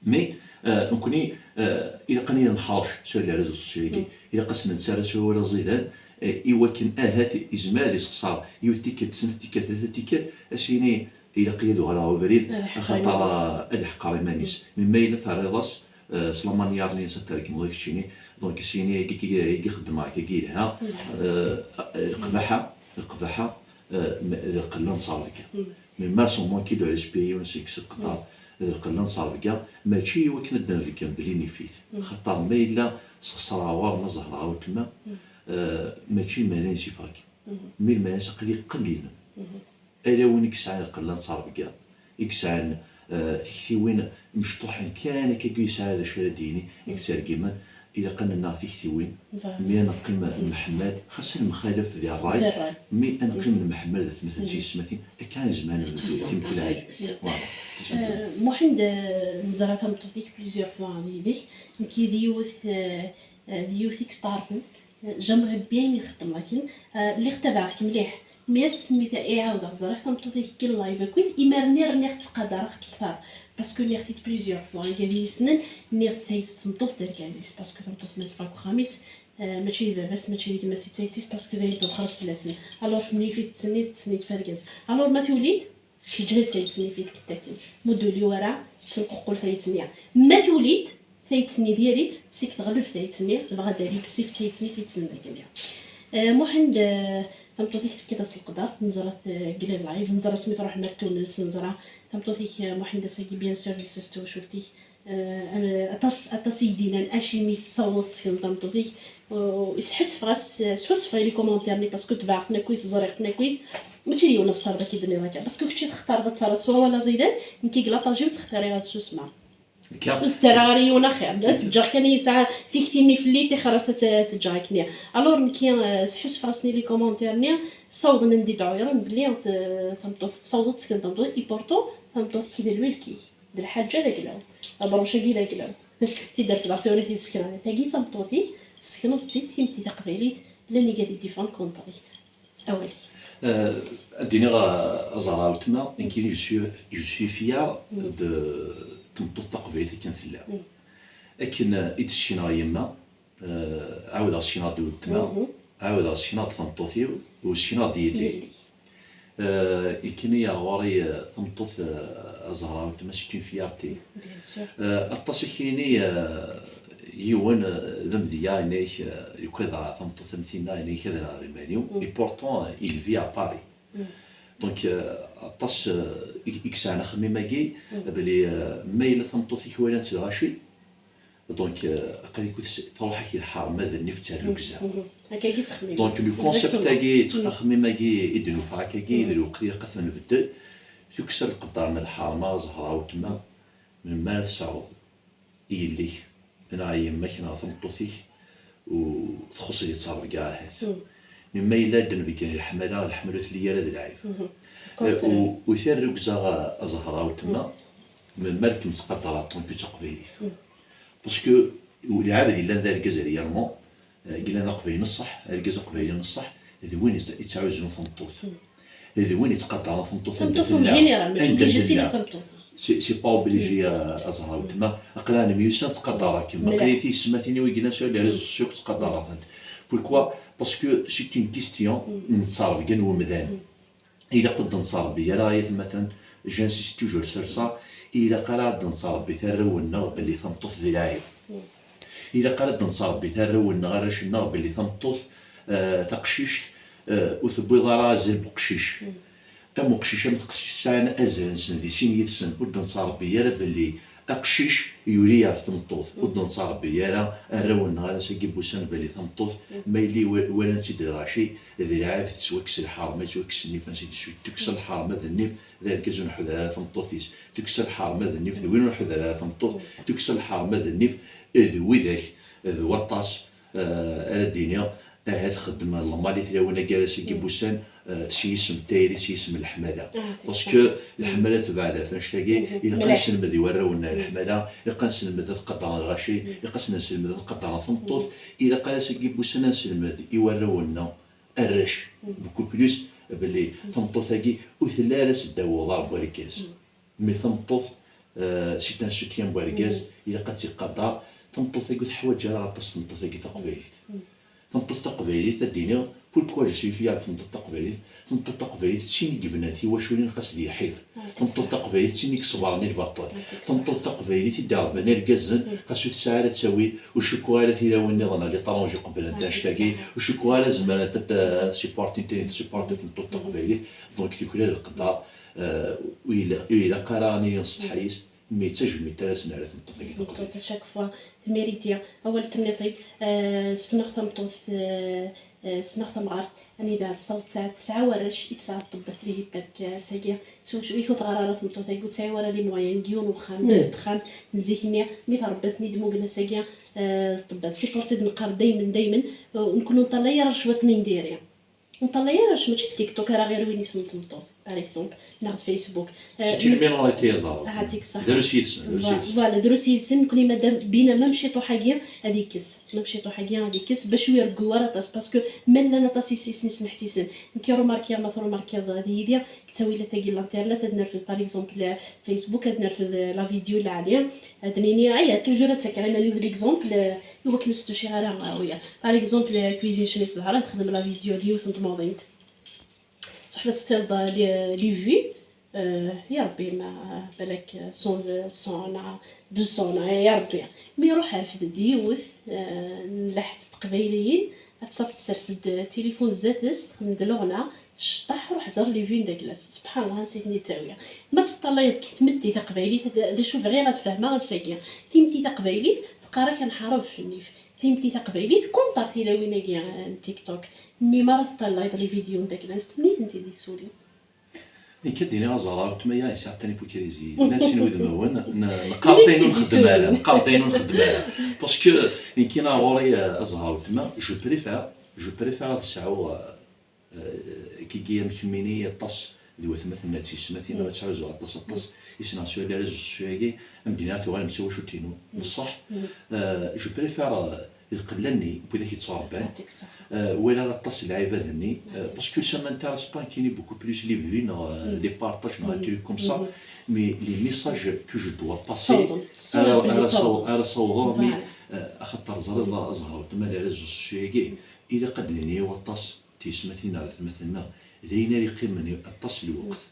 Mais, euh, nekkni, euh, ilaq ad nili neḥṛec sur les réseaux sociaux-agi. Ilaq ad sen-nettarra s wawal aẓidan, euh, i wakken ahat izmer ad yessexṣer yiwet tikkelt, snat tikkal, tlata tikkal, ad s-yini ilaq-iyi ad uɣaleɣ ɣer ubrid, axaṭer, euh, ad iḥqer iman-is. Mais ma yella terriḍ-as, euh, s la manière-nni-ines ad tergmeḍ i keččini, donc ad s-yini, agi, agi, agi xeddmeɣ, agi yelha, euh, lqbaḥa, lqbaḥa, euh, d lqella n ttrebga. Mais ma seulement ki le respect yiwen seg-s lqedder, d lqella n ttrebga, mačči i wakken ad d-nbeggem belli nif-it. Xaṭer ma yella sxeṣreɣ ɣur-m a Zahra weltma, euh, mačči lmeɛna-ines ifeɣ-k. Mais lmeɛna-ines aql-i qellinen. Ala win i yesɛan lqella n ttrebga, i yesɛan, euh, tiktiwin mecṭuḥen kan akka, i yesɛa d acu ara d-yini, i yettergimen, ilaq ad nennaɣ tiktiwin, mi ad neqqim nḥemmel, xas ad nemxalaf di ṛṛay, mi ad neqqim nḥemmel d atmaten s yesmatin, akka i nezmer ad nebdu timekla-agi. Voilà, tout simplement. Euh, Muḥend, euh, neẓra tameṭṭut-ik plusieurs fois yid-k, nekki d yiwet, euh, euh, d yiwet i yesteɛṛfen, euh, j'aimerais bien i txeddmeḍ akken, euh, lliɣ tabaɛeɣ-k mliḥ, mais ass mi ta-, i ɛawdeɣ ẓriɣ tameṭṭut-ik deg live akkit, imir-nni rniɣ ttqadareɣ-k kter, parce que nniɣ-t-id plusieurs fois, i wid yessnen, nniɣ-d tayet n tmeṭṭut d argaz-is, parce que tameṭṭut ma teffeɣ deg uxxam-is, euh, mačči d baba-s, mačči d gma-s i d tayet-is, parce que d ayen tewxer fell-asen. Alors, tennif-it, tettsenni, tettsenni-t f argaz. Alors, ma tuli-d, teǧhed tayet-nni f yid-k akken. Ma ur d-tuli ara, tettenququl tayet-nni. Ma tuli-d, tayet-nni diri-tt, seg teɣleb tayet-nni, dɣa ad d-ali bessif tayet-nni f yid-sen d akken. Eh, Muḥend, eh, tameṭṭut-ik tefkiḍ-as leqder, neẓra-t, eh, deg le live, neẓra-tt mi tṛuḥ mer Tunes, neẓra tameṭṭut-ik, eh, Muḥend, ass-agi, bien sûr, telsa-as tawacult-ik, eh, aṭas, aṭas i yi-d-yennan acimi tessawḍeḍ tessekneḍ tameṭṭut-ik, eh, sḥusfeɣ-as, sḥusfeɣ i les commentaires-nni, parce que tebɛeɣ-ten akkit, ẓriɣ-ten akkit, mačči d yiwen asfar d ak-id-nniḍ akka, parce que kečči textareḍ ad terreḍ s wawal aẓidan, nekk deg la page-iw ttxeffireɣ-as s usmeɛ. Ur s-ttarraɣ ara yiwen axir. Ad t-ǧǧeɣ kan yesɛa tikti-nni fell-i, tixer-as ad t-, ad t-ǧǧeɣ akken. Alors, nekki, eh, sḥusfeɣ-asen i les commentaires-nni, ssawḍen anda i d-ɛuyren belli, eh, tameṭṭut tessaweḍ ad tessken tameṭṭut, et pourtant, tameṭṭut-ik d lwilk-ik, d lḥaǧa d aglaw. Abṛuc-agi d aglaw. Tidert daɣ tura i t-id-ssekneɣ. Tagi d tameṭṭut-ik, tessekneḍ-tt-id timetti taqbaylit, llan igad i d-iffɣen contre-ik. Awal-ik. Euh, ad d-iniɣ, euh, a Zahra weltma, nekkini je suis, je suis fier de tmeṭṭut taqbaylit akken tella. Akken, euh, i d-ssekneɣ yemma, euh, ɛawdeɣ ssekneɣ-d weltma, ɛawdeɣ ssekneɣ-d tameṭṭut-iw, u ssekneɣ-d yelli. Yelli. Euh, nekkini ɣur-i, euh, tameṭṭut, euh, a Zahra weltma, c'est une fierté. Bien sûr. Euh, aṭas akini, euh, yiwen, euh, d amedya, yenna-yak, euh, yukadeɣ tameṭṭut am tinna, yenna-yak ad nɣeɣ iman-iw. Et pourtant, euh, il vit à Paris. Donc, euh, aṭas, euh, i, i yesɛan axemmim-agi, belli, euh, ma yella tameṭṭut-ik walan-tt lɣaci, donc, euh, aql-ik tṛuḥ-ak lḥerma d nnif d tarrugza. Akkagi ttxemmim. Donc, le concept-agi, axemmim-agi i d-nufa akkagi, d lweqt ilaq ad t-nbeddel. Tukksa leqder n lḥerma, a Zahra weltma, melmi ara tesɛuḍ i yelli-k, neɣ i yemma-k, neɣ tameṭṭut-ik, u txuṣṣ di ttrebga ahat. Mi ma yella ad d-nbeggin leḥmala, leḥmala ur telli ara d lɛib. Eh, u, u tarrugza, a Zahra weltma, melmi ara kem-ttqadar en tant que taqbaylit. Parce que lɛebd yellan d argaz réellement, eh, yellan d aqbayli n ṣṣeḥ, argaz aqbayli n ṣṣeḥ, d win yettɛuzzun tameṭṭut. D win yettqadaren tameṭṭut anda tella, en général, mačči obligé d tameṭṭut. C'est, c'est pas obligé, a, a Zahra weltma. Aql-aɣ nemyussan, ttqadareɣ-kem. Aql-i tiyesmatin-iw i yellan sur les réseaux sociaux ttqadareɣ-tent. Pourquoi? Parce que c'est une question n ttrebga n wemdan. Ilaq ur d-nettrebbi ara, ay atmaten, j'insiste toujours sur ça, ilaq ara ad d-nettrebbi arraw-nneɣ belli tameṭṭut d lɛib. Ilaq ara ad d-nettrebbi arraw-nneɣ, arrac-nneɣ, belli tameṭṭut, eh, taqcict, eh, ur tewwiḍ ara azal n uqcic. Am uqcic, am teqcict sɛan azal-nsen di sin yid-sen, ur d-nettrebbi ara belli Aqcic yuli ɣef tmeṭṭut, ur d-nettṛebbi ara arraw-nneɣ ar ass-agi n wussan belli tameṭṭut, ma yella iwa-, walan-tt-id lɣaci, d lɛib, tettwakkes lḥerma, yettwakkes nnif, ainsi de suite, tukksa lḥerma d nnif, d argaz ur nḥuder ara tameṭṭut-is, tukksa lḥerma d nnif, d win ur nḥuder ara tameṭṭut, tukksa lḥerma d nnif, d widak, d waṭas, eh, ara d-iniɣ, ahat xeddmen lmal i tlawin-agi ar ass-agi n wussan, eh, s yisem n tayri, s yisem n leḥmala. Parce que leḥmala tebɛed ɣef annect-agi, ilaq ad nesselmed i warraw-nneɣ leḥmala, ilaq ad nesselmed ad qaddren lɣaci, ilaq ad nesselmed ad qaddren tameṭṭut, ilaq ar ass-agi n wussan ad nesselmed i warraw-nneɣ, arrac, beaucoup plus, belli tameṭṭut-agi ur telli ara seddaw uḍar n wergaz. Mais tameṭṭut, euh, c'est un soutien n wergaz, ilaq ad tt-iqader. Tameṭṭut-agi ur teḥwaǧ ara aṭas, tameṭṭut-agi taqbaylit. Tameṭṭut taqbaylit, ad d-iniɣ, pourquoi je suis fier de tameṭṭut taqbaylit? Tameṭṭut taqbaylit d tin i yebnan tiwaculin xas di lḥif. Tameṭṭut taqbaylit d tin i iṣebren i lbaṭel. Tameṭṭut taqbaylit i d-iṛebban irgazen, xas ur tesɛi ara ttawil, ur cukkeɣ ara tilawin nniḍen à l'étranger qeblent annect-agi, ur cukkeɣ ara zemrent ad, ad supportint ayen tesupporti tmeṭṭut taqbaylit. Donc tuklal leqder, euh, ur ilaq, ur ilaq ara ad nili nsetḥa yes, mais d tajmilt ara s-nerr i tmeṭṭut-agi taqbaylit. Tmeṭṭut, à chaque fois, tmériti. Awal tenniḍ-t-id, euh, ssneɣ tameṭṭut, euh, euh, ssneɣ tamɣart, anida tessaweḍ tesɛa, tesɛa warrac i tesɛa tṭebbet, lihibak, euh, sagi, s wacu i ur teɣɣar ara tmeṭṭut-agi, ur tesɛi ara les moyens n yiwen uxxam, n texxamt, n zik-nni, mi tṛebba-ten-id, mugla sagi, euh, tṭebbet. C'est pour ça i d-neqqar daymen, daymen, euh, nekkni ur neṭṭalay ara cwiṭ n yindiri. Ur neṭṭalay ara, mačči d TikTok ara ɣir win isem n tmeṭṭut, par exemple, neɣ d Facebook. C'est une minorité, aẓar. Ahat-ik ṣṣeḥ. Drus yid-sen, drus yid-sen. Voilà, drus yid-sen, nekkni madam bina, même ciṭuḥ-agi ad ikkes. Même ciṭuḥ-agi ad ikkes, bac ur ireggu ara aṭas, parce que ma llan aṭas i s-, i sen-ismeḥsisen. Nekk i rumarkiɣ, ma trumarkiḍ, ad yid-i, deg ttawilat-agi n l'internet, ad nerfed, par exemple, Facebook, ad nerfed la vidéo n lɛali, ad nini, aya, toujours ad ttakeɣ iman-iw d l'exemple, i wakken ur stuciɣ ara, ah, wiyaḍ. Par exemple, Cuisine Cnit Zahra, texdem la vidéo d yiwet n tmuḍint. Tṛuḥ ad teṭṭileḍ les, les vues, euh, ya Ṛebbi, ma, balak cent, cent neɣ deux cents, ya Ṛebbi. Mi iṛuḥ irfed-d yiwet, euh, n lḥedd n teqbayliyin, ad tṣaf tessers-d tilifun zdat-s, txdem-d leɣna, tceṭṭeḥ, ruḥ ẓer les vues n dagla-s. Subḥan Allah, ansi ten-id-ttawiɣ. Ma teṭṭalayeḍ deg tmetti taqbaylit, d, d acu bɣiɣ ad fehmeɣ ass-agi? Timetti taqbaylit teqqar-ak ad nḥareb ɣef nnif. Timetti taqbaylit, kunṭar tilawin-agi, eh, n TikTok. Mi mara teṭṭalayeḍ les vidéos n dagla-s, temnit-tent-id isuli. Nekk ad d-iniɣ aẓar weltma-ya yesɛa aṭṭan hypocrisie. Llan sin wudmawen, n-, neqqar-d ayen ur nxeddem ara, neqqar-d ayen ur nxeddem ara. Parce que nekk ɣur-i, eh, aẓar weltma, je préfère, je préfère ad sɛuɣ, eh, eh, kigi am kemmini aṭas d watmaten neɣ d tiyesmatin, ad ttɛuzzuɣ aṭas, aṭas. I ssneɣ sur les réseaux sociaux-agi, am d-iniɣ tuɣalem d tawacult-inu. Ṣṣeḥ, eh, je préfère, eh, lqella-nni n widak yettwaṛebban. Yeɛṭik ṣṣeḥḥa. Eh, walaɣ aṭas n lɛibad-nni, eh, parce que ça m'intéresse pas nekkini beaucoup plus les vues neɣ, eh, les partages neɣ un truc comme ça, mais les messages que je dois passer, ara, ara saw-, ara sawḍeɣ, mais, eh, axaṭer ẓriɣ, aẓar weltma, les réseaux sociaux-agi, ilaq ad d-nini waṭas tiyesmatin neɣ d atmaten-nneɣ, d ayen ara yeqqimen aṭas n lweqt.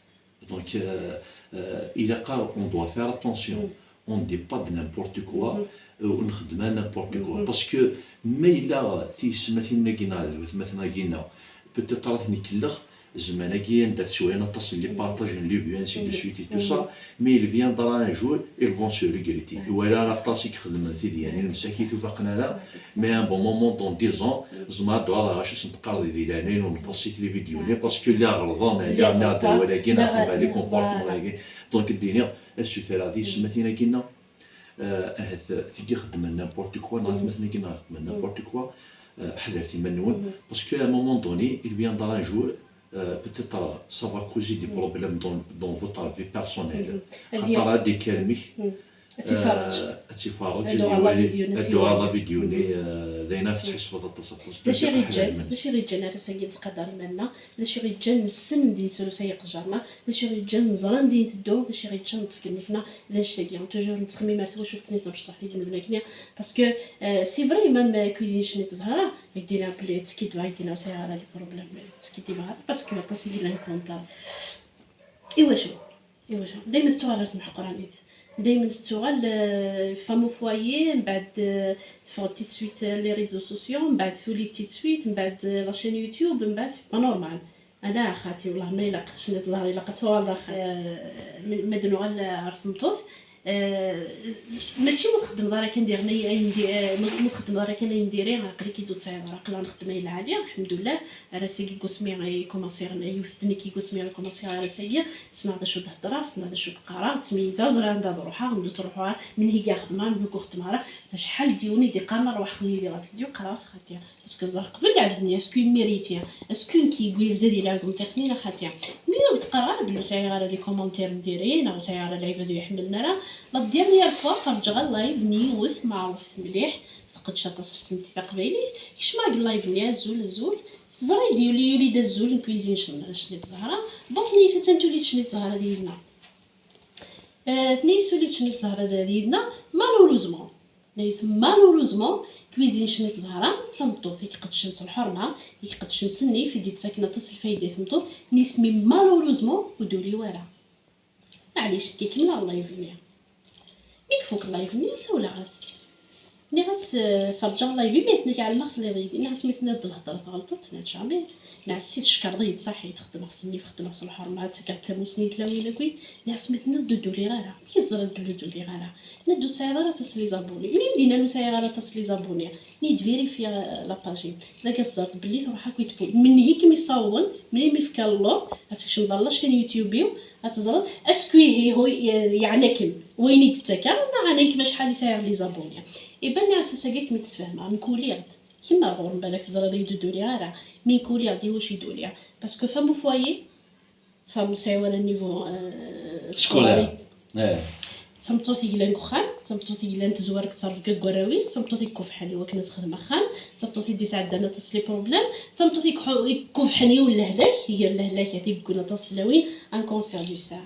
Donc, euh, euh, ilaq-aɣ, on doit faire attention. On ne dit pas de n'importe quoi, euh, ur nxeddem ara n'importe quoi. Parce que ma yella tiyesmatin-agi-nneɣ d watmaten-agi-nneɣ, peut-être ara ten-ikellex zzman-agi anda ttwalan aṭas n les partages, n les vues, ainsi de suite et tout ça, mais il viendra un jour, ils vont se regretter. Walaɣ aṭas i ixeddmen tidyanin, msakit ur faqen ara, mais à un bon moment, dans dix ans, zemreɣ ad d-uɣaleɣ ɣer-s ad sen-teqqareḍ di leɛnaya-nwen ḍset les vidéos-nni, parce que lliɣ ɣelḍen, lliɣ nniɣ-d awal-agi, neɣ xedmeɣ les comportements-agi. Donc, ad d-iniɣ, ad sutreɣ tiyesmatin-agi-nneɣ, euh, ahat tigi xeddmen n'importe quoi, neɣ atmaten-agi-nneɣ xeddmen n'importe quoi, euh, ḥadret iman-nwen, parce que à un moment donné, il viendra un jour, euh, peut-être, euh, ça va causer des problèmes dans, dans votre vie personnelle. Xaṭer ad d-ikerrem-ik, ad tt-iferreǧ. Euh, ad tt-iferreǧ, ad d-tuɣal la vidéo-nni, euh, d ayen ara tesḥissfeḍ aṭas, aṭas. D acu i ɣ-iǧǧan, d acu i ɣ-iǧǧan ar ass-agi nettqadar iman-nneɣ? D acu i ɣ-iǧǧan nessen anda i nesrusa iqejjar-nneɣ? D acu i ɣ-iǧǧan neẓra anda i nteddu? D acu i ɣ-iǧǧan neṭṭef deg nnif-nneɣ? D annect-agi, toujours nettxemmim ar twacult-nni tamecṭuḥt i d-nebna akkenni. Parce que, euh, c'est vrai, même, euh, Cuisine Cnit Zahra, ad k-d-iniɣ belli teskiddibeɣ, ad k-d-iniɣ ur sɛiɣ ara les problèmes, teskiddibeɣ ara, parce que aṭas i yellan contre. Iwacu? Iwacu? Daymen tettuɣal ɣer temḥeqranit. Daymen tettuɣal, euh, femme au foyer, mbeɛd, euh, teffeɣ-d tout de suite, euh, les réseaux sociaux, mbeɛd tuli-d tout de suite, mbeɛd, euh, la chaîne YouTube, mbeɛd, c'est pas normal. Ala a xati, wellah ma ilaq, Cnit Zahra, ilaq ad tuɣaleḍ axir. Euh, ma, ma d-nuɣal ɣer tmeṭṭut, Eh, mačči ma txeddmeḍ ara kan diɣen ay-, ayen di-, eh, ma, ma txeddmeḍ ara kan ayen diri, aql-ik ur tesɛiḍ ara. Aql-aɣ nxeddem ay lɛali, lḥemdullah. Ar ass-agi deg wasmi i kumaṣiɣ, yiwet d nekk i deg wasmi i kumaṣiɣ ar ass-agi, ssneɣ d acu d-heddreɣ, ssneɣ d acu d-qqareɣ, ttmeyyizeɣ, ẓriɣ anda ad ruḥeɣ, anda ur ttruḥuɣ ara, menhigeɣ xedmeɣ, menhigeɣ ur xeddmeɣ ara. Acḥal d yiwen i d-iqqaren: "Rwaḥ xdem yid-i ɣer vidéo", qqareɣ-as: "Xaṭi, est-ce que ẓer qbel lɛebd-nni, est-ce que il mérite, est-ce que nekk yewwi-as d ad yelɛeb umtiqni neɣ xaṭi?" Mi ur d-qqareɣ ara belli ur sɛiɣ ara les commentaires n diri, neɣ ur sɛiɣ ara lɛibad ur yi-ḥemmlen ara. La dernière fois ferǧeɣ live n yiwet meɛrufet mliḥ, tqeddec aṭas ɣef tmetti taqbaylit, kecmeɣ deg live-nni: "Azul, azul." Teẓra-d yuli, yuli-d azul n Cuisine Cen-, Cnit Zahra. Bon, tenna-yi attan tuli-d Cnit Zahra d yid-neɣ. Eh, tenna-yi tuli-d Cnit Zahra d, d yid-neɣ, malheureusement. Tenna-yi malheureusement, Cuisine Cnit Zahra d tameṭṭut i iqeddcen s lḥerma, i iqeddcen s nnif, i d-yettaken aṭas n lfayda i tmeṭṭut. Tenna-yi mi malheureusement ur d-uli wara. Maɛlic, nekk kemmleɣ live-nni. Mi ifuk live-nni, sawleɣ-as. Nniɣ-as, eh, ferǧeɣ live-im, mi akken ak-ɛelmeɣ telliḍ yid-i. Nniɣ-as mi tenniḍ-d lhedra tɣelṭeḍ, tenna-d jamais. Nniɣ-as si tcekreḍ-iyi-d saḥit, xeddmeɣ s nnif, xeddmeɣ s lḥerma, ttakeɣ-d tamussni i tlawin akkit. Nniɣ-as mi tenniḍ-d ur d-uliɣ ara, amek i teẓriḍ belli ur d-uliɣ ara? Tenna-d ur tesɛiḍ ara aṭas n les abonnés. Mi m-d-yenna ur sɛiɣ ara aṭas n les abonnés, nniɣ-d vérifier, eh, la page-im. Dagi ad teẓreḍ belli truḥ akk i tewwi. Menhi i kem-yessawḍen, menhi i m-ifkan l'ordre ad tkecmeḍ ɣer la chaîne YouTube-iw, ad teẓreḍ, est-ce que ihi hu-, yeɛna-kem wayen i d-ttakeɣ, neɣ ɛnan-kem acḥal i sɛiɣ les abonnés? Iban, nniɣ-as ass-agi ad kem-id-sfehmeɣ, nekk uliɣ-d. Kemm ar ɣur-m balak teẓriḍ-iyi-d ur d-uliɣ ara, mi nekk uliɣ-d, i wacu i d-uliɣ? Parce que femme au foyer, femme ur tesɛi ara niveau, euh, scolaire. Eh. D tameṭṭut i yellan deg uxxam, d tameṭṭut i yellan tezwar deg ttrebga deg warraw-is, d tameṭṭut i ikufḥen i wakken ad texdem axxam, d tameṭṭut i d-yesɛeddan aṭas les problèmes, d tameṭṭut i iku-, i ikufḥen i ulehlak, i gar lehlakat i yewwin aṭas n tlawin, un cancer du sein.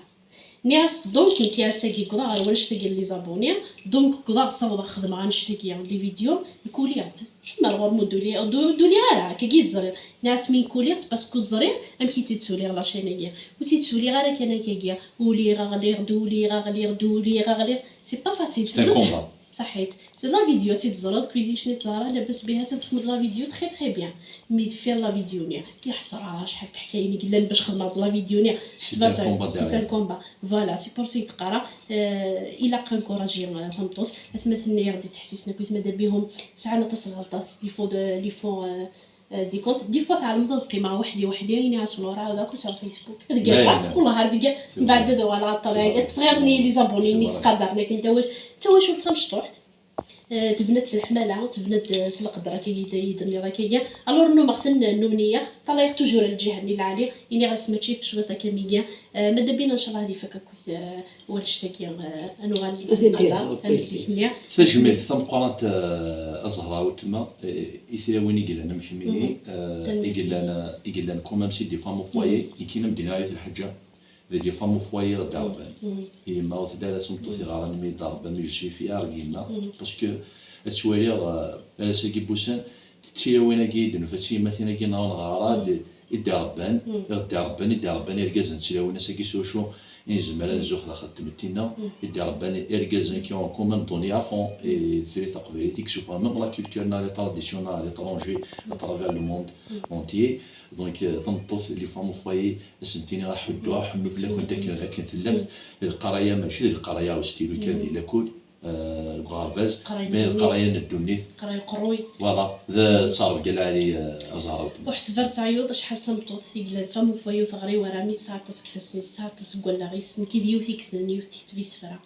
Nniɣ-as, donc, nekk ass-agi wwḍeɣ ɣer wannect-agi n les abonnés, donc wwḍeɣ ssawḍeɣ xedmeɣ annect-agi n les vidéos, nekk uliɣ-d. Mer ɣur-m ur d-uliɣ, ur d-uliɣ ara, akkagi i d-ẓriɣ. Nniɣ-as mi nekk uliɣ-d, parce que ẓriɣ amek i tt-id-suliɣ la chaîne-agi. Ur tt-id-suliɣ ara kan akkagi, uliɣ, ɣliɣ-d, uliɣ, ɣliɣ-d, uliɣ, ɣliɣ. C'est pas facile, c'est un combat. Saḥit. Di la vidéo ad tt-id-teẓreḍ, Cuisine Cnit Zahra, labas biha, ad txedmeḍ la vidéo très très bien. Mi deffir la vidéo-nni, ya ḥesra, acḥal teḥkayin i yellan bac xedmeɣ la vidéo-nni. C'est un combat derrière. C'est un combat. Voilà, c'est pour ça i d-qqareɣ, euh, ilaq encourager, euh, tameṭṭut. Atmaten-nni i ɣ-d-ittḥessisen akkit, madam Bihum, sɛan aṭas n lɣelṭat, il faut de, il faut, euh, euh, des comptes. Des fois tɛelmeḍ ad qqimeɣ weḥd-i, weḥd-i, ini-as Laura, ad akk sur Facebook. Ad ggareɣ, wellah ar deg, mbeɛd ad uɣaleɣ ar ṭṭabiɛa, ad ttɣiren-iyi les abonnés-nni ttqadaren akken tawacult, tawacult tamecṭuḥt. Eh, tebna-d s leḥmala, tebna-d s leqder akkagi i d-tenniḍ akkagi. Alors nnumeɣ-ten, nnumen-iyi, ṭalayeɣ toujours lǧiha-nni lɛali, iniɣ-as mačči f cwiṭ akka migi. Eh, ma d abina ncallah ad ifak akkit, eh, wannect-agi, eh, ad nuɣal ad nqedder am zik-nni. Tajmilt tameqqrant, eh, a Zahra weltma, eh, i tlawin i yellan am kemmini, eh, i yellan, eh, i yellan quand même si des femmes au foyer, i kinna medina ayet lḥaǧa. Deg les femmes au foyer i d-irebban. Yemma ur telli ara d tameṭṭut iɣaran mi d-irebban, mi je suis fier deg yemma. Parce que ad ttwaliɣ, euh, ar ass-agi n wussan, d tilawin-agi i d-nufa d tiyemmatin-agi neɣ neɣra d-, i d-irebban, i ɣ-d-irebban, i d-irebban irgazen d tilawin ass-agi s wacu i nezmer ad nzux daxel n tmetti-nneɣ, i d-irebban irgazen qui ont quand même donné à fond i tutlayt taqbaylit, i yessufɣen même la culture-nneɣ, les traditions-nneɣ à l'étranger, à travers le monde entier. Donc, euh, tameṭṭut, les femmes au foyer, ad sent-iniɣ aḥuddu, aḥunnu fell-akent akken, akken tellamt. Lqaraya mačči d lqaraya ustilu kan di lakul, eh, deg uɣerbaz, mais lqaraya n ddunit. Lqaraya uqerruy. Voilà, d ttrebga lɛali, eh, a Zahra weltma. Ur ḥseb ara teɛyuḍ acḥal d tameṭṭut i yellan femme au foyer ur teɣri wara, mi tesɛa aṭas n ifassen-is, tesɛa aṭas n wallaɣ-is, nekk d yiwet i yessnen, yiwet tekteb isefra.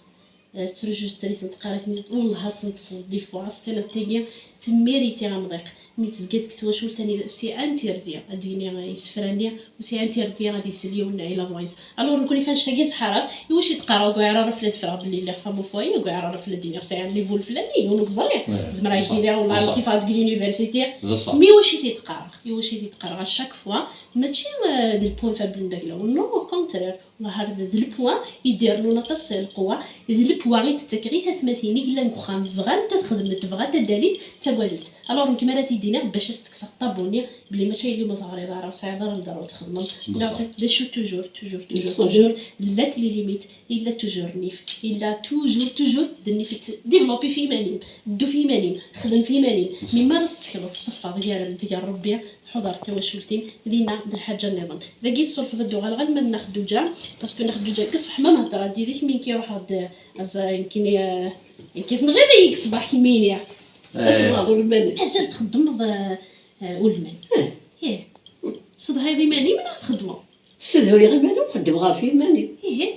Eh, tettruǧu s trit n tqarat-nni, wellah ad sen-tesleḍ des fois, ad s-tiniḍ tagi temmériti amḍiq. Mi tezga deg twacult anida c'est interdit ad d-yini isefra-nni, u c'est interdit ad isel yiwen n la voix. Alors nekkni f annect-agi nettḥarab, iwacu i d-qqareɣ ur ɛriɣ ara fell-ad ffreɣ belli lliɣ femme au foyer, ur ɛriɣ ara fell-ad iniɣ sɛiɣ niveau lfelani, yiwen ur yeẓri. Zemreɣ ad d-iniɣ wellah amek i ffɣeɣ deg l'université. Mais iwacu i t-id-qqareɣ? Iwacu i t-id-qqareɣ à chaque fois? Mačči, euh, d le point faible n dagla, non, au contraire. Wellah ar d, d le point i d-irennun aṭas lqewwa, d le point i d-ttakeɣ i tatmatin i yellan deg uxxam, bɣant ad xedment, bɣant ad d-alint, ttagadent. Alors nekk mi ara t-id-iniɣ bac ad s-tekkseḍ tabuni belli mačči yelli ma teɣriḍ ara, ur tesɛiḍ ara lderwa ad txedmeḍ. Neɣ d acu toujours, toujours, toujours, toujours, llant les limites, yella toujours nnif, yella toujours, toujours d nnif, développer f yiman-im, ddu f yiman-im, xdem f yiman-im. Mi mi ara tettekleḍ, tṣeffaḍ gar-m d gar Rebbi, Ḥudret tawacult-im, dinna d lḥaǧa nniḍen. Dagi tsurfeḍ ad d-uɣaleɣ alma d Nna Xedduǧa, parce que Nna Xedduǧa deg ṣṣbeḥ ma nhedder-d yid-k, mi nekk iruḥ-d, eh, aza-, nekk-, eh, nekk tnɣiḍ-iyi deg ṣṣbeḥ kemmini. Eh. Txedmeḍ ulman. Mazal txeddmeḍ, eh, eh, ulman? Eh. Ih. Tessedhayeḍ iman-im neɣ txeddmeḍ? Ssedhayeɣ iman-iw, xeddmeɣ ɣef yiman-iw. Ihi.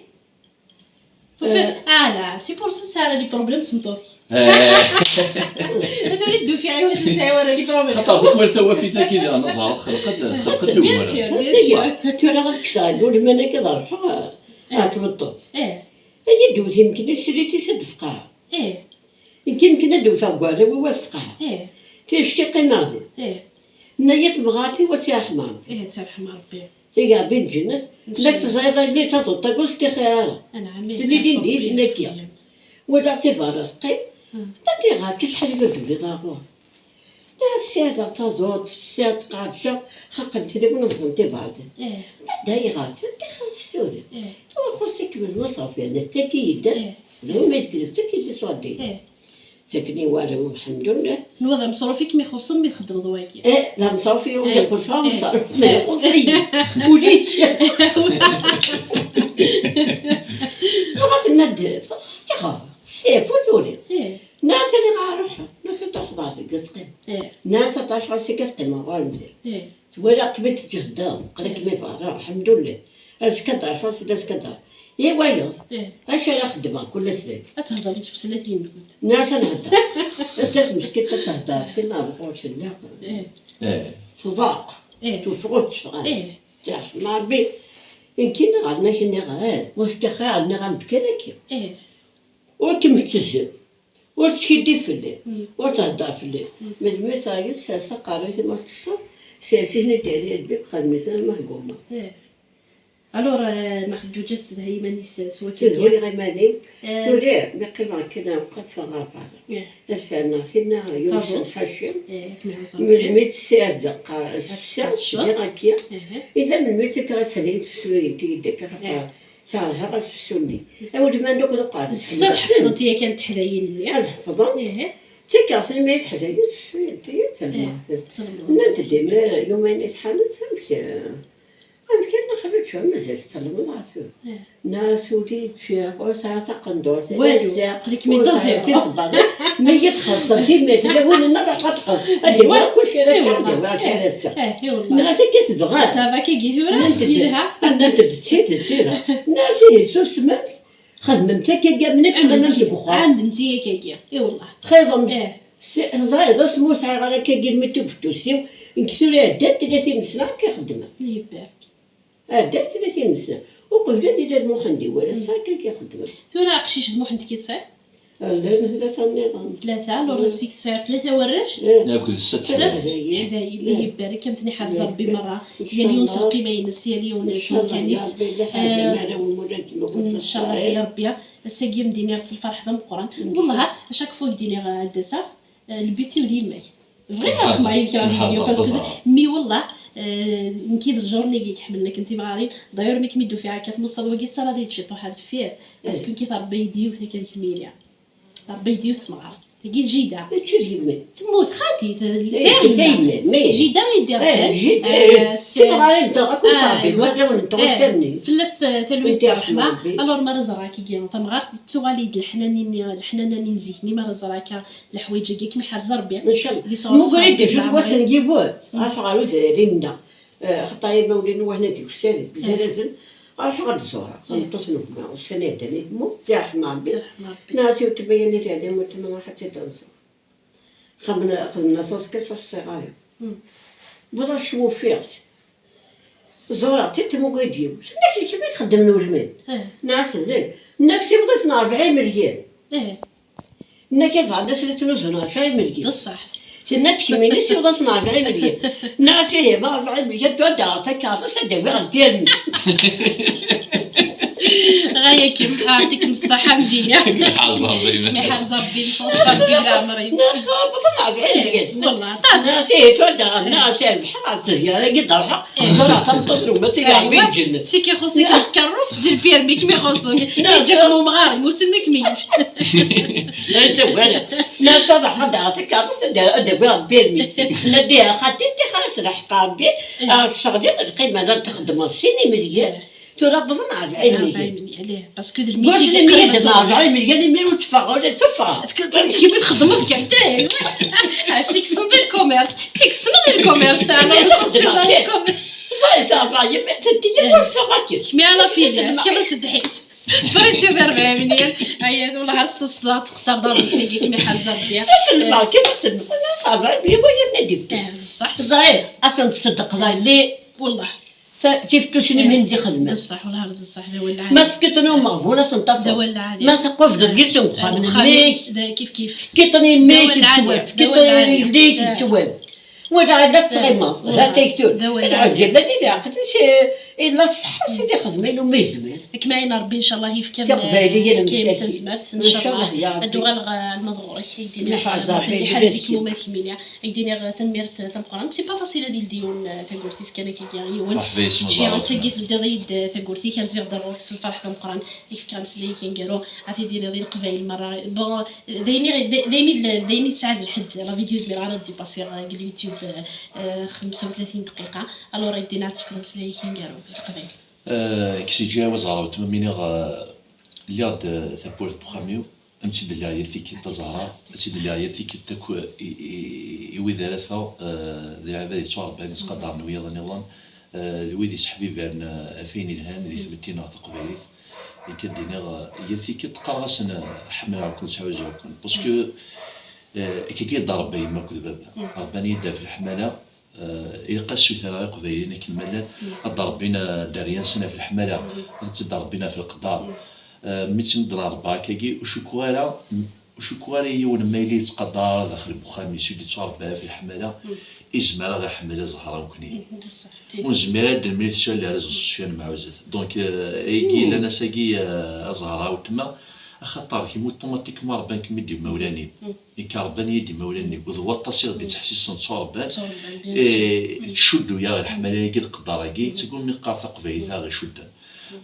Tufiḍ? Eh. Ah, là, c'est pour ça tesɛa ara les problèmes tmeṭṭut-ik. Eh. Tura i d-ufiɣ i wacu tesɛa ara les problèmes. Xaṭer tikwal tawafit akka i d neẓra, txelq-d, txelq-d ugur. Bien sûr, bien sûr. Tura ad kkseɣ lulman akka ad ruḥeɣ, eh, ɣer tmeṭṭut. Eh. Ay d-tewwet imekli srid-is ad d-tefqeɛ. Eh. Nekk yemken ad d-wteɣ deg warraw-iw ad tefqeɛ. Eh. Ticki qqimeɣ din. Eh. Tenna-yi temɣart-iw ad tt-yerḥem Rebbi. Eh, ad tt-yerḥem Rebbi. Tigeɛbin n lǧennet. Ncallah. Lak teẓriḍ a yelli taḍuṭ-agi ur s-ttixir ara. Anɛam, tenna-d indi i tenna akka. Walaɣ-tt i berra teqqim. Hmm. Ṭaṭi ɣer-k acḥal i ma d-tuliḍ ar ɣur-i. Ssiɛd taḍuṭ, ssiɛd qɛedceɣ, xaqent-d win ẓẓent iberdan. Eh. Anda ayɣer? Anda xas tura? Eh. Tura xus-ik d Muṣraf, yerna d tagi yeddan. Eh. D win ma yetkellem, d tagi yedda s waddin. Eh. Ttaken i warraw, lḥemdullah. Nwa d ameṣruf i kem-ixuṣṣen mi txeddmeḍ wagi? Eh, d ameṣruf i kem-ixuṣṣen, eh, ameṣruf ma ixuṣṣ-iyi. Ulac. Tura tenna-d, tixer, sif ur turiḍ. Eh. Nnas ad iɣer ruḥ, ma kif tṛuḥeḍ ɣer deg ad teqqim. Eh. Nnas ad tṛuḥeḍ seg ad teqqimeḍ ɣur mdel. Eh. Twalaɣ-kem-id teǧǧehdeḍ, aql-ikem i berra, lḥemdullah. Azekka ad tṛuḥeḍ, seg azekka ad tṛuḥeḍ. I wayeḍ, eh, acu ara xeddmeɣ kul ass dagi? Ad thedreḍ ɣef tefslatin-nkent. Nnas ad nhedder. Ad tas meskint ad thedder, tin ar ɣur-s nniɣ. Eh. Eh. Tḍaq. Eh. Tufeɣ ur teffeɣ ara. Eh. Ǧaḥ, ma Rebbi, nekkin ɣer nniɣ, eh, ur ttixir nniɣ am kan akka. Eh. Ur kem-tettezzi, ur teskiddib fell-i, mm, ur thedder fell-i. Mm. Melmi teɛyiḍ, sers aqerru-k ma teṭṭseḍ, sers-it-id ar yadef, xdem-it arma tgummeḍ. Eh. Alors, eh, Nna Xedduǧa tessedhay iman-is s wakka. Ssedhayeɣ iman-iw. Eh. Tura, mi qqimeɣ kan, qqfeɣ ɣer berra. Eh. Ad ferneɣ tinna, yumsen ḥaci. Eh, akken iɛuzz Rebbi. Melmi tt-ssardeɣ, qa-, ad tt-ssardeɣ, akka. Eh. Illa melmi ttakkeɣ ad teḥdayen tefsuyin, tigi d akka, eh, xaṭer Kerheɣ asefsu-nni. Awelman akk d uqerru. Seksa tḥefḍeḍ yakan teḥdayin-nni? Ad ḥefḍen. Ih. Ttakkeɣ-ten mi ay teḥdayin, asefsu-nni, ih, tselmeɣ. Tselmeɣ. Nnant-d imi yumayen i tḥanut, amek, eh, amek arna xalu ččuɣ, mazal tselmeḍ ɣef tura. Ih. Nnas ur d-ččiɣ, ur sɛiɣ taqendurt, walu, aql-ikem d aziɣ. Mi yi-txelṣeḍ, dima tella win-nneɣ ad ḥaṭqeɣ. Ad d-awiɣ kulci ara ččeɣ, ad d-awiɣ kra ass-a. Nnas akka tebɣa. Ça va kagi tura? Yelha. Nnant-d d tidet tura. Nnas ihi susmemt, xedmemt akkagi, am nekk tɣimemt deg uxxam. Ɛandemt-iyi akkagi, i wellah. Txiḍemt. Ih. Ẓriɣ d asmi ur sɛiɣ ara akkagi lmi tubettus-iw, nekk tura ɛeddan tlatin n sna akka xeddmeɣ. Yebberk. Ɛeddan tlatin n sna. Uqbel ad ilal Muḥend i wass-a, akka i xeddmeɣ. Tura aqcic d Muḥend ki tesɛiḍ? Llan tlata nniḍen. Tlata, alors seg tesɛiḍ tlata warrac? Akked setta. Setta? Teḥdayin, Allah ibarek, am ten-iḥrez Rebbi merra. Yal yiwen s lqima-ines, yal yiwen s umkan-is. Ncallah ya Rebbi. Ass-agi am d-iniɣ s lferḥ d ameqqran. Wellah, à chaque fois i k-d-iniɣ ad d-aseɣ, eh, lbut-iw d yemma-k. Bɣiɣ ad xedmeɣ yid-k la vidéo, parce que mi wellah, eh, nekk i d lǧur-nni i iḥemmlen akken timɣarin. D'ailleurs, mi kem-id-ufiɣ akka tmuṣṣeḍ wagi, tettarraḍ-iyi-d ciṭuḥ ar deffir, parce que nekk Rebbi yid-i yiwet akka d kemmini. Rebbi yid-i yiwet temɣart. Tagi d jida. Mačči d yemma. Temmut xati, t-, sɛiɣ yemma. Jida i d-irebban. Eh, jida, eh, s-, timɣarin-nteɣ akk, ah, ttṛebbin, aywa, warraw-nteɣ, eh, ussan-nni. Fell-as ta-, talwit d ṛṛeḥma. Alors, mi ara ẓreɣ akkagi tamɣart, tettuɣal-iyi-d leḥnana-nni, leḥnana-nni n zik-nni, mi ara ẓreɣ akka leḥwayeǧ-agi, ad kem-iḥrez Rebbi. Ncallah. Mmuger-iyi-d acu n wass n yiwet, ruḥeɣ ɣer uzrar-im-nneɣ. Eh, xaṭer imawlan n wahna d iwessaren, eh, zrazen, ruḥeɣ ad d-ẓureɣ, eh, tameṭṭut n gma, ussan iɛeddan i temmut, ẓẓi ṛṛeḥma Rebbi. Ẓẓi ṛṛeḥma Rebbi. Nniɣ-as i weltma-ya-nni teɛni, weltma ruḥ ad tt-id-nẓur. Xedmen-, xedmen-as aẓekka-s ur ḥṣiɣ ara. Hmm. Wwiḍeɣ cwi ufiɣ-tt. Ẓureɣ-tt-id tmugi-d yiwet. Tenna-k d kemm i ixeddmen ulman. Eh. Nniɣ-as d nekk. Tenna-k siweḍ-asen ṛebɛin melyan. Eh. Nna-k ad bɣan ad ttnuzun ɣef ɛin melgi. Beṣṣeḥ. Tenna-d kemmini siweḍ-asen ɣef ɛin melgi. Nniɣ-as ihi ma ɣef ɛin melgi ad d-aɣeɣ takerrust ad d-awiɣ lpirmi. Ɣaya-kem, aɛṭikem ṣṣeḥḥa, mdini. Miḥaz Ṛebbi, miḥaz Ṛebbi, lfeṣ Ṛebbi d leɛmer-im. Nas ɣerbeḍ neɣ bɛid. Wallah, aṭas. Nas ihi tura, nas ihi bḥal ɣer tezgara-agi d-ruḥeɣ. Ẓriɣ tameṭṭut n gma-s i iɛebbi lǧennet. Si k-ixuṣ-ik lkerrus d lpirmi i kem-ixuṣen. Yeǧǧa-kem umɣar, musen ma kem-yeǧǧ. Ay tawala. Nas ad ṛuḥeɣ ad d-aɣeɣ takerrust, ad d-awiɣ lpirmi. Nadi a xaṭi, tixas lḥeqq Ṛebbi. Ɣef tseɣlit lqima la txeddmeḍ sin imelyan. Tura wwḍen ɣer lɛilmi. Parce que d lmiti d rebɛa imelyan, imir ur teffeɣ ula d tuffɣa. Kemm i txeddmeḍ kan. Seg-sen di lkumers, seg-sen di lkumers. Ẓriɣ, ẓriɣ, yemma teddi-yi ur ffiɣ akken. Kmi ala fili, fkiɣ-as ddḥis. Ḍris i rebɛa imelyan. Aya, wallah, ar s-, s-, teqṣer d ṛṛis-agi, kmi ḥerzeɣ bdiɣ. Asen lbarka, asen lbarka, ṛebɛa imelyan waya nadi. Ṣṣeḥ. Ẓriɣ, asen tṣeddeq, ẓriɣ, li. Wallah. Tiftusin-nni d ixedmen. Bessah, wellah d ṣṣeḥ, d awal lɛali. Ma tefkiḍ-ten i umeɣbun, ad sen-tafeḍ. D awal lɛali. Ma tqubleḍ deg-sen uxxam-nnek. Kif kif. Tefkiḍ-ten i mmi-k d ttwab, tefkiḍ-ten i yelli-k d ttwab. Wala la tettɣimeḍ, ha taytun. Lɛebd yellan i leɛqel-is, illa ṣṣeḥḥa, sidi xedmen umi yezmir. Akken ma ayen Ṛebbi, ncallah, yefka-m, yefka-m tazmert, ncallah. Ad d-uɣaleɣ alma d ɣur-k, ad k-d-iniɣ, Ṛebbi iḥrez-ikem uma d kemmini. Ad k-d-iniɣ tanemmirt tameqqrant. C'est pas facile ad yeldi yiwen, eh, tagurt-is kan akka yiwen. Kečči ass-agi teldiḍ-iyi-d, eh, tagurt-ik, rziɣ-d ṛṛuḥ s lferḥ d ameqqran. Ad k-fkeɣ ameslay-ik aneggaru, ad t-id-tiniḍ i Leqbayel merra. Bon, d ayen i, d, d ayen i, d ayen i tesɛa d lḥedd. La vidéo zmireɣ ara d-dipasiɣ, eh, deg YouTube, eh, eh, xemsa u tlatin dqiqa. Alors, ad k-d-iniɣ ad tefkeḍ ameslay-ik aneggaru i Leqbayel. Eh, kečč iǧǧa-yaw aẓar weltma, mi niɣ, eh, lliɣ-d, eh, tawwurt n uxxam-iw. Am tt-id-lliɣ yal tikkelt a Zahra, ad tt-id-lliɣ yal tikkelt akk i, i, i wid ara afeɣ, eh, d lɛibad yettwaṛebban, yettqadaren wiyaḍ nniḍen, eh, d wid yesseḥbibaren, eh, ɣef wayen yelhan di tmetti-nneɣ taqbaylit. Nekk ad d-iniɣ, eh, yal tikkelt qqareɣ-asen, eh, ḥemmleɣ-ken, ttɛuzuɣ-ken. Parce que, eh, akkagi i d-ṛebba yemma akked baba. Ṛebban-iyi-d ɣef leḥmala, Eh, ilaq ad ssutreɣ iqbayliyen akken ma llan, ad d-rebbin, eh, dderya-nsen ɣef leḥmala, ad tt-id-rebbin ɣef leqder. Eh, mi tt-id-nṛebba akkagi, ur cukkeɣ ara, ur cukkeɣ ara yiwen ma yella yettqadar ara daxel n uxxam-is, i d-yettwaṛebba ɣef leḥmala, izmer ad ɣ-iḥemmel a Zahra nekkni. Ur nezmir ara ad d-nemlil kra les réseaux sociaux, nemɛuzet. Donc, eh, ayagi yellan ass-agi, eh, a Zahra weltma, axaṭer kemm automatiquement ṛebban-kem-id imawlan-im. Nekk ṛebban-iyi-d imawlan-iw, d waṭas i ɣ-d-ittḥessisen ttuṛebban. Ttuṛebban, bien sûr. Eh, tettcuddu-yaɣ leḥmala-agi, leqder-agi, d tagumi qqar taqbaylit ara ɣ-icudden.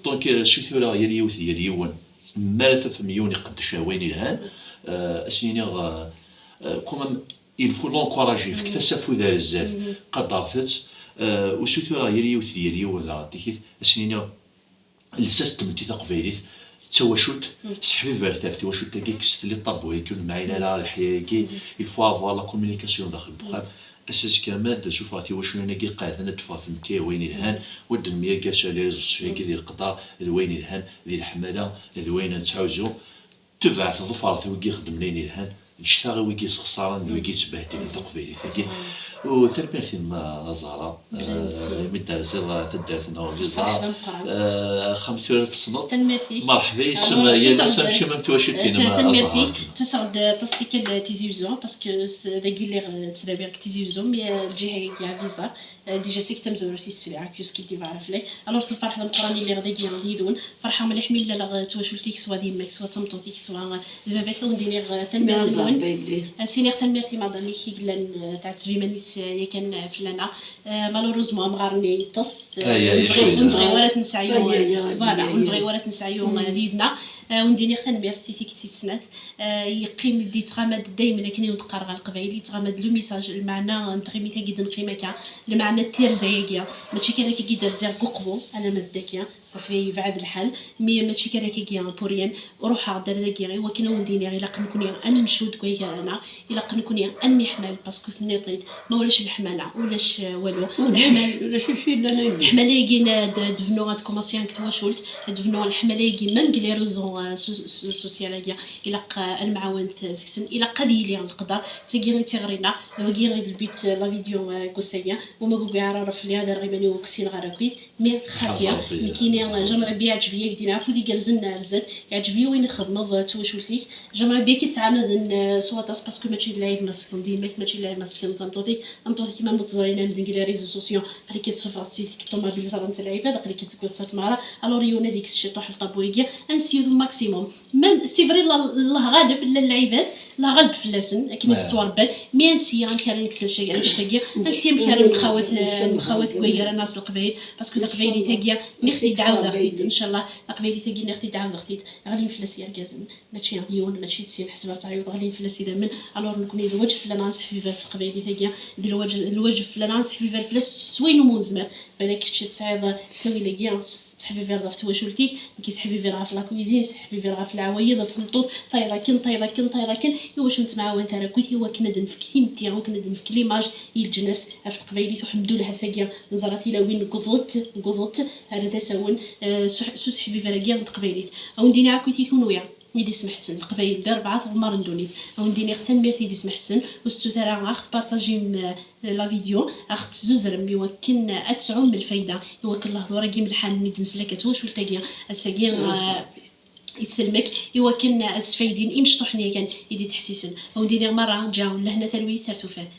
Donc, eh, ssutureɣ yal yiwet d yal yiwen, mi ara tafem yiwen iqeddec ɣer wayen yelhan, eh, ad s-iniɣ, eh, eh, quand même, il faut l'encourager, fket-as afud ar zdat, qadret-tt, eh, u ssutureɣ yal yiwet d yal yiwen daɣen tikit, ad s-iniɣ, lsas n tmetti taqbaylit d tawacult, seḥbibret ɣef twacult-agi, kkset les tabous-agi, ur nemɛin ara leḥya-agi, il faut avoir la communication daxel n uxxam. Ass azekka ma ad d-asuffeɣ tiwaculin-agi iqeɛden, ad d-teffeɣ tmetti d wayen yelhan, u ad d-nemyager sur les réseaux sociaux-agi di leqder, d wayen yelhan, di leḥmala, d wayen nettɛuzzu. Tebɛet, ḍefret wigi ixeddmen ayen yelhan, ǧǧet-aɣ i wigi yessexṣaren d wigi yettbehdilen taqbaylit-agi. U tanemmirt-im a Zahra, eh, imi d-terziḍ taddart-nneɣ n Lezzayer. Eh, axxam tura tessneḍ. Tanemmirt-ik. Merḥba yes-m, yal ass am kemm am twacult-inem a Zahra. Tanemmirt-ik. Ttaseɣ-d aṭas tikkal Tizi Uzzu, parce que s-, dagi lliɣ, eh, ttdawiɣ deg Tizi Uzzu, mais, eh, lǧiha-agi ɛziza. Eh, déjà seg tamezwarut i sliɣ, akk yuski d-ibɛa fell-ak. Alors, s lferḥ d ameqqran i lliɣ dagi yid-wen. Ferḥeɣ mliḥ mi laleɣ, eh, d twacult-ik, swa d yemma-k, swa d tameṭṭut-ik, swa, eh, d baba-k, ad wen-d-iniɣ, eh, tanemmirt-nwen. Ad s-iniɣ tanemmirt i madam-ik i yellan, eh, tɛetteb iman-is, eh, yakan, eh, fell-aneɣ. Eh, malheureusement, amɣar-nni yeṭṭes, eh, ur nebɣi ara ad t-nesɛu, eh, voilà, ur nebɣi ara ad t-nesɛu, eh, yid-neɣ. Eh, ad wen-d-iniɣ tanemmirt i tikkelt tis snat. Eh, yeqqim-d, yettɣama-d daymen akken i wen-d-qqareɣ ɣer Leqbayel, yettɣama-d le message, lmeɛna n tɣimit-agi d-neqqim akka, lmeɛna n tirza-agi, mačči kan akkagi i d-rziɣ deg uqbu, alamma d dagi, ṣafi yebɛed lḥal, mi mačči kan akkagi pour rien, ruḥeɣ-d ar dagi, i wakken ad wen-d-iniɣ, ilaq nekkni ad nemcu deg waygar-nneɣ, ilaq nekkni ad nemyeḥmal, parce que tenniḍ-t-id, ma ulac leḥmala, ulac, eh, walu. Leḥmal-, ulac acu yellan ayen. Leḥmala-agi n-, d-, d-bnu ad commencer deg twacult, d-bnu leḥmala-agi, même deg les réseaux, eh, so-, so-, social-agi, ilaq, eh, ad nemɛawan seg-sen, ilaq ad yili leqder, d tagi i d tiɣri-nneɣ, d wagi i d le but, eh, la vidéo, eh, n wass-agi, u ma gugiɣ ara fell-i ad rreɣ iman-iw ur k-ssineɣ ara akkit, mais xaṭi, nekkini, j'aimerais bien, yeɛǧeb-iyi ad k-d-iniɣ afud igerrzen ar zdat, yeɛǧeb-iyi wayen i txedmeḍ, eh, d twacult-ik, j'aimerais bien ad k-id-ttɛanaden, eh, s waṭas, parce que mačči d lɛib ma tessekneḍ yemma-k, mačči d lɛib ma tessekneḍ tameṭṭut-ik, Am ṭṭuḍ kima ur teẓrin am deg les réseaux sociaux, aql-ik-id sufeɣ si deg ṭṭumabil ẓrant lɛibad, aql-ik-id deg wettat tmeɣra, alors yiwen ad ikkes ciṭuḥ n ṭabwiya, ad nessiyed maximum. Même c'est vrai, la- Allah ɣaleb, llan lɛibad, Allah ɣaleb fell-asen, akken i ttwarebban, mais ad nessiya amek ara nekkes annect-agi, ad nessiya amek ara nemxawat, nemxawat deg wagar-nneɣ s Leqbayel, parce que taqbaylit-agi, nniɣ-t-id ɛawdeɣ-t-id, ncallah, taqbaylit-agi nniɣ-t-id ɛawdeɣ-t-id, ɣlin fell-as yergazen. Mačči d yiwen, mačči d sin, ḥesbeɣ-tt ɛyuḍ ɣlin fell-as idammen. Alors nekkni d lwaǧeb fell-aneɣ ad nesseḥbiber ɣef teqbaylit-agi, d lwaǧeb, d lwaǧeb fell-aneɣ ad nesseḥbiber fell-as s wayen umi nezmer. Balak kečč tesɛiḍ ttawil-agi, tesseḥbibireḍ ɣef twacult-ik, nekk sseḥbibireɣ ɣef la cuisine, sseḥbibireɣ ɣef leɛwayed, ɣef tmeṭṭut, tayeḍ akken, tayeḍ akken, tayeḍ akken, iwacu ur nettemɛawan ara akkit, iwakken ad nefk timetti, iwakken ad nefk l'image i leǧnas ɣef teqbaylit. Uḥemdullah, ass-agi neẓra tilawin wwḍent, wwḍent ar d asawen, eh, s uḥ-, s useḥbiber-agi n teqbaylit. Ad wen-d-iniɣ akkit i kunwi i d-ismeḥsen, Leqbayel d rrbeɛ tɣemmar n ddunit. Ad wen-d-iniɣ tanemmirt i d-ismeḥsen, ur tettut ara ad ɣ-tpartajim, eh, la vidéo, ad ɣ-tezzuzrem i wakken ad tesɛum lfayda, i wakken lehdur-agi melḥanen i d-neslak ɣef twacult-agi ass-agi, eh, yesselmek, i wakken ad sfayden imecṭuḥen yakan i d-ittḥessisen. Ad wen-d-iniɣ merra, ǧǧa lehna talwit ar tufat.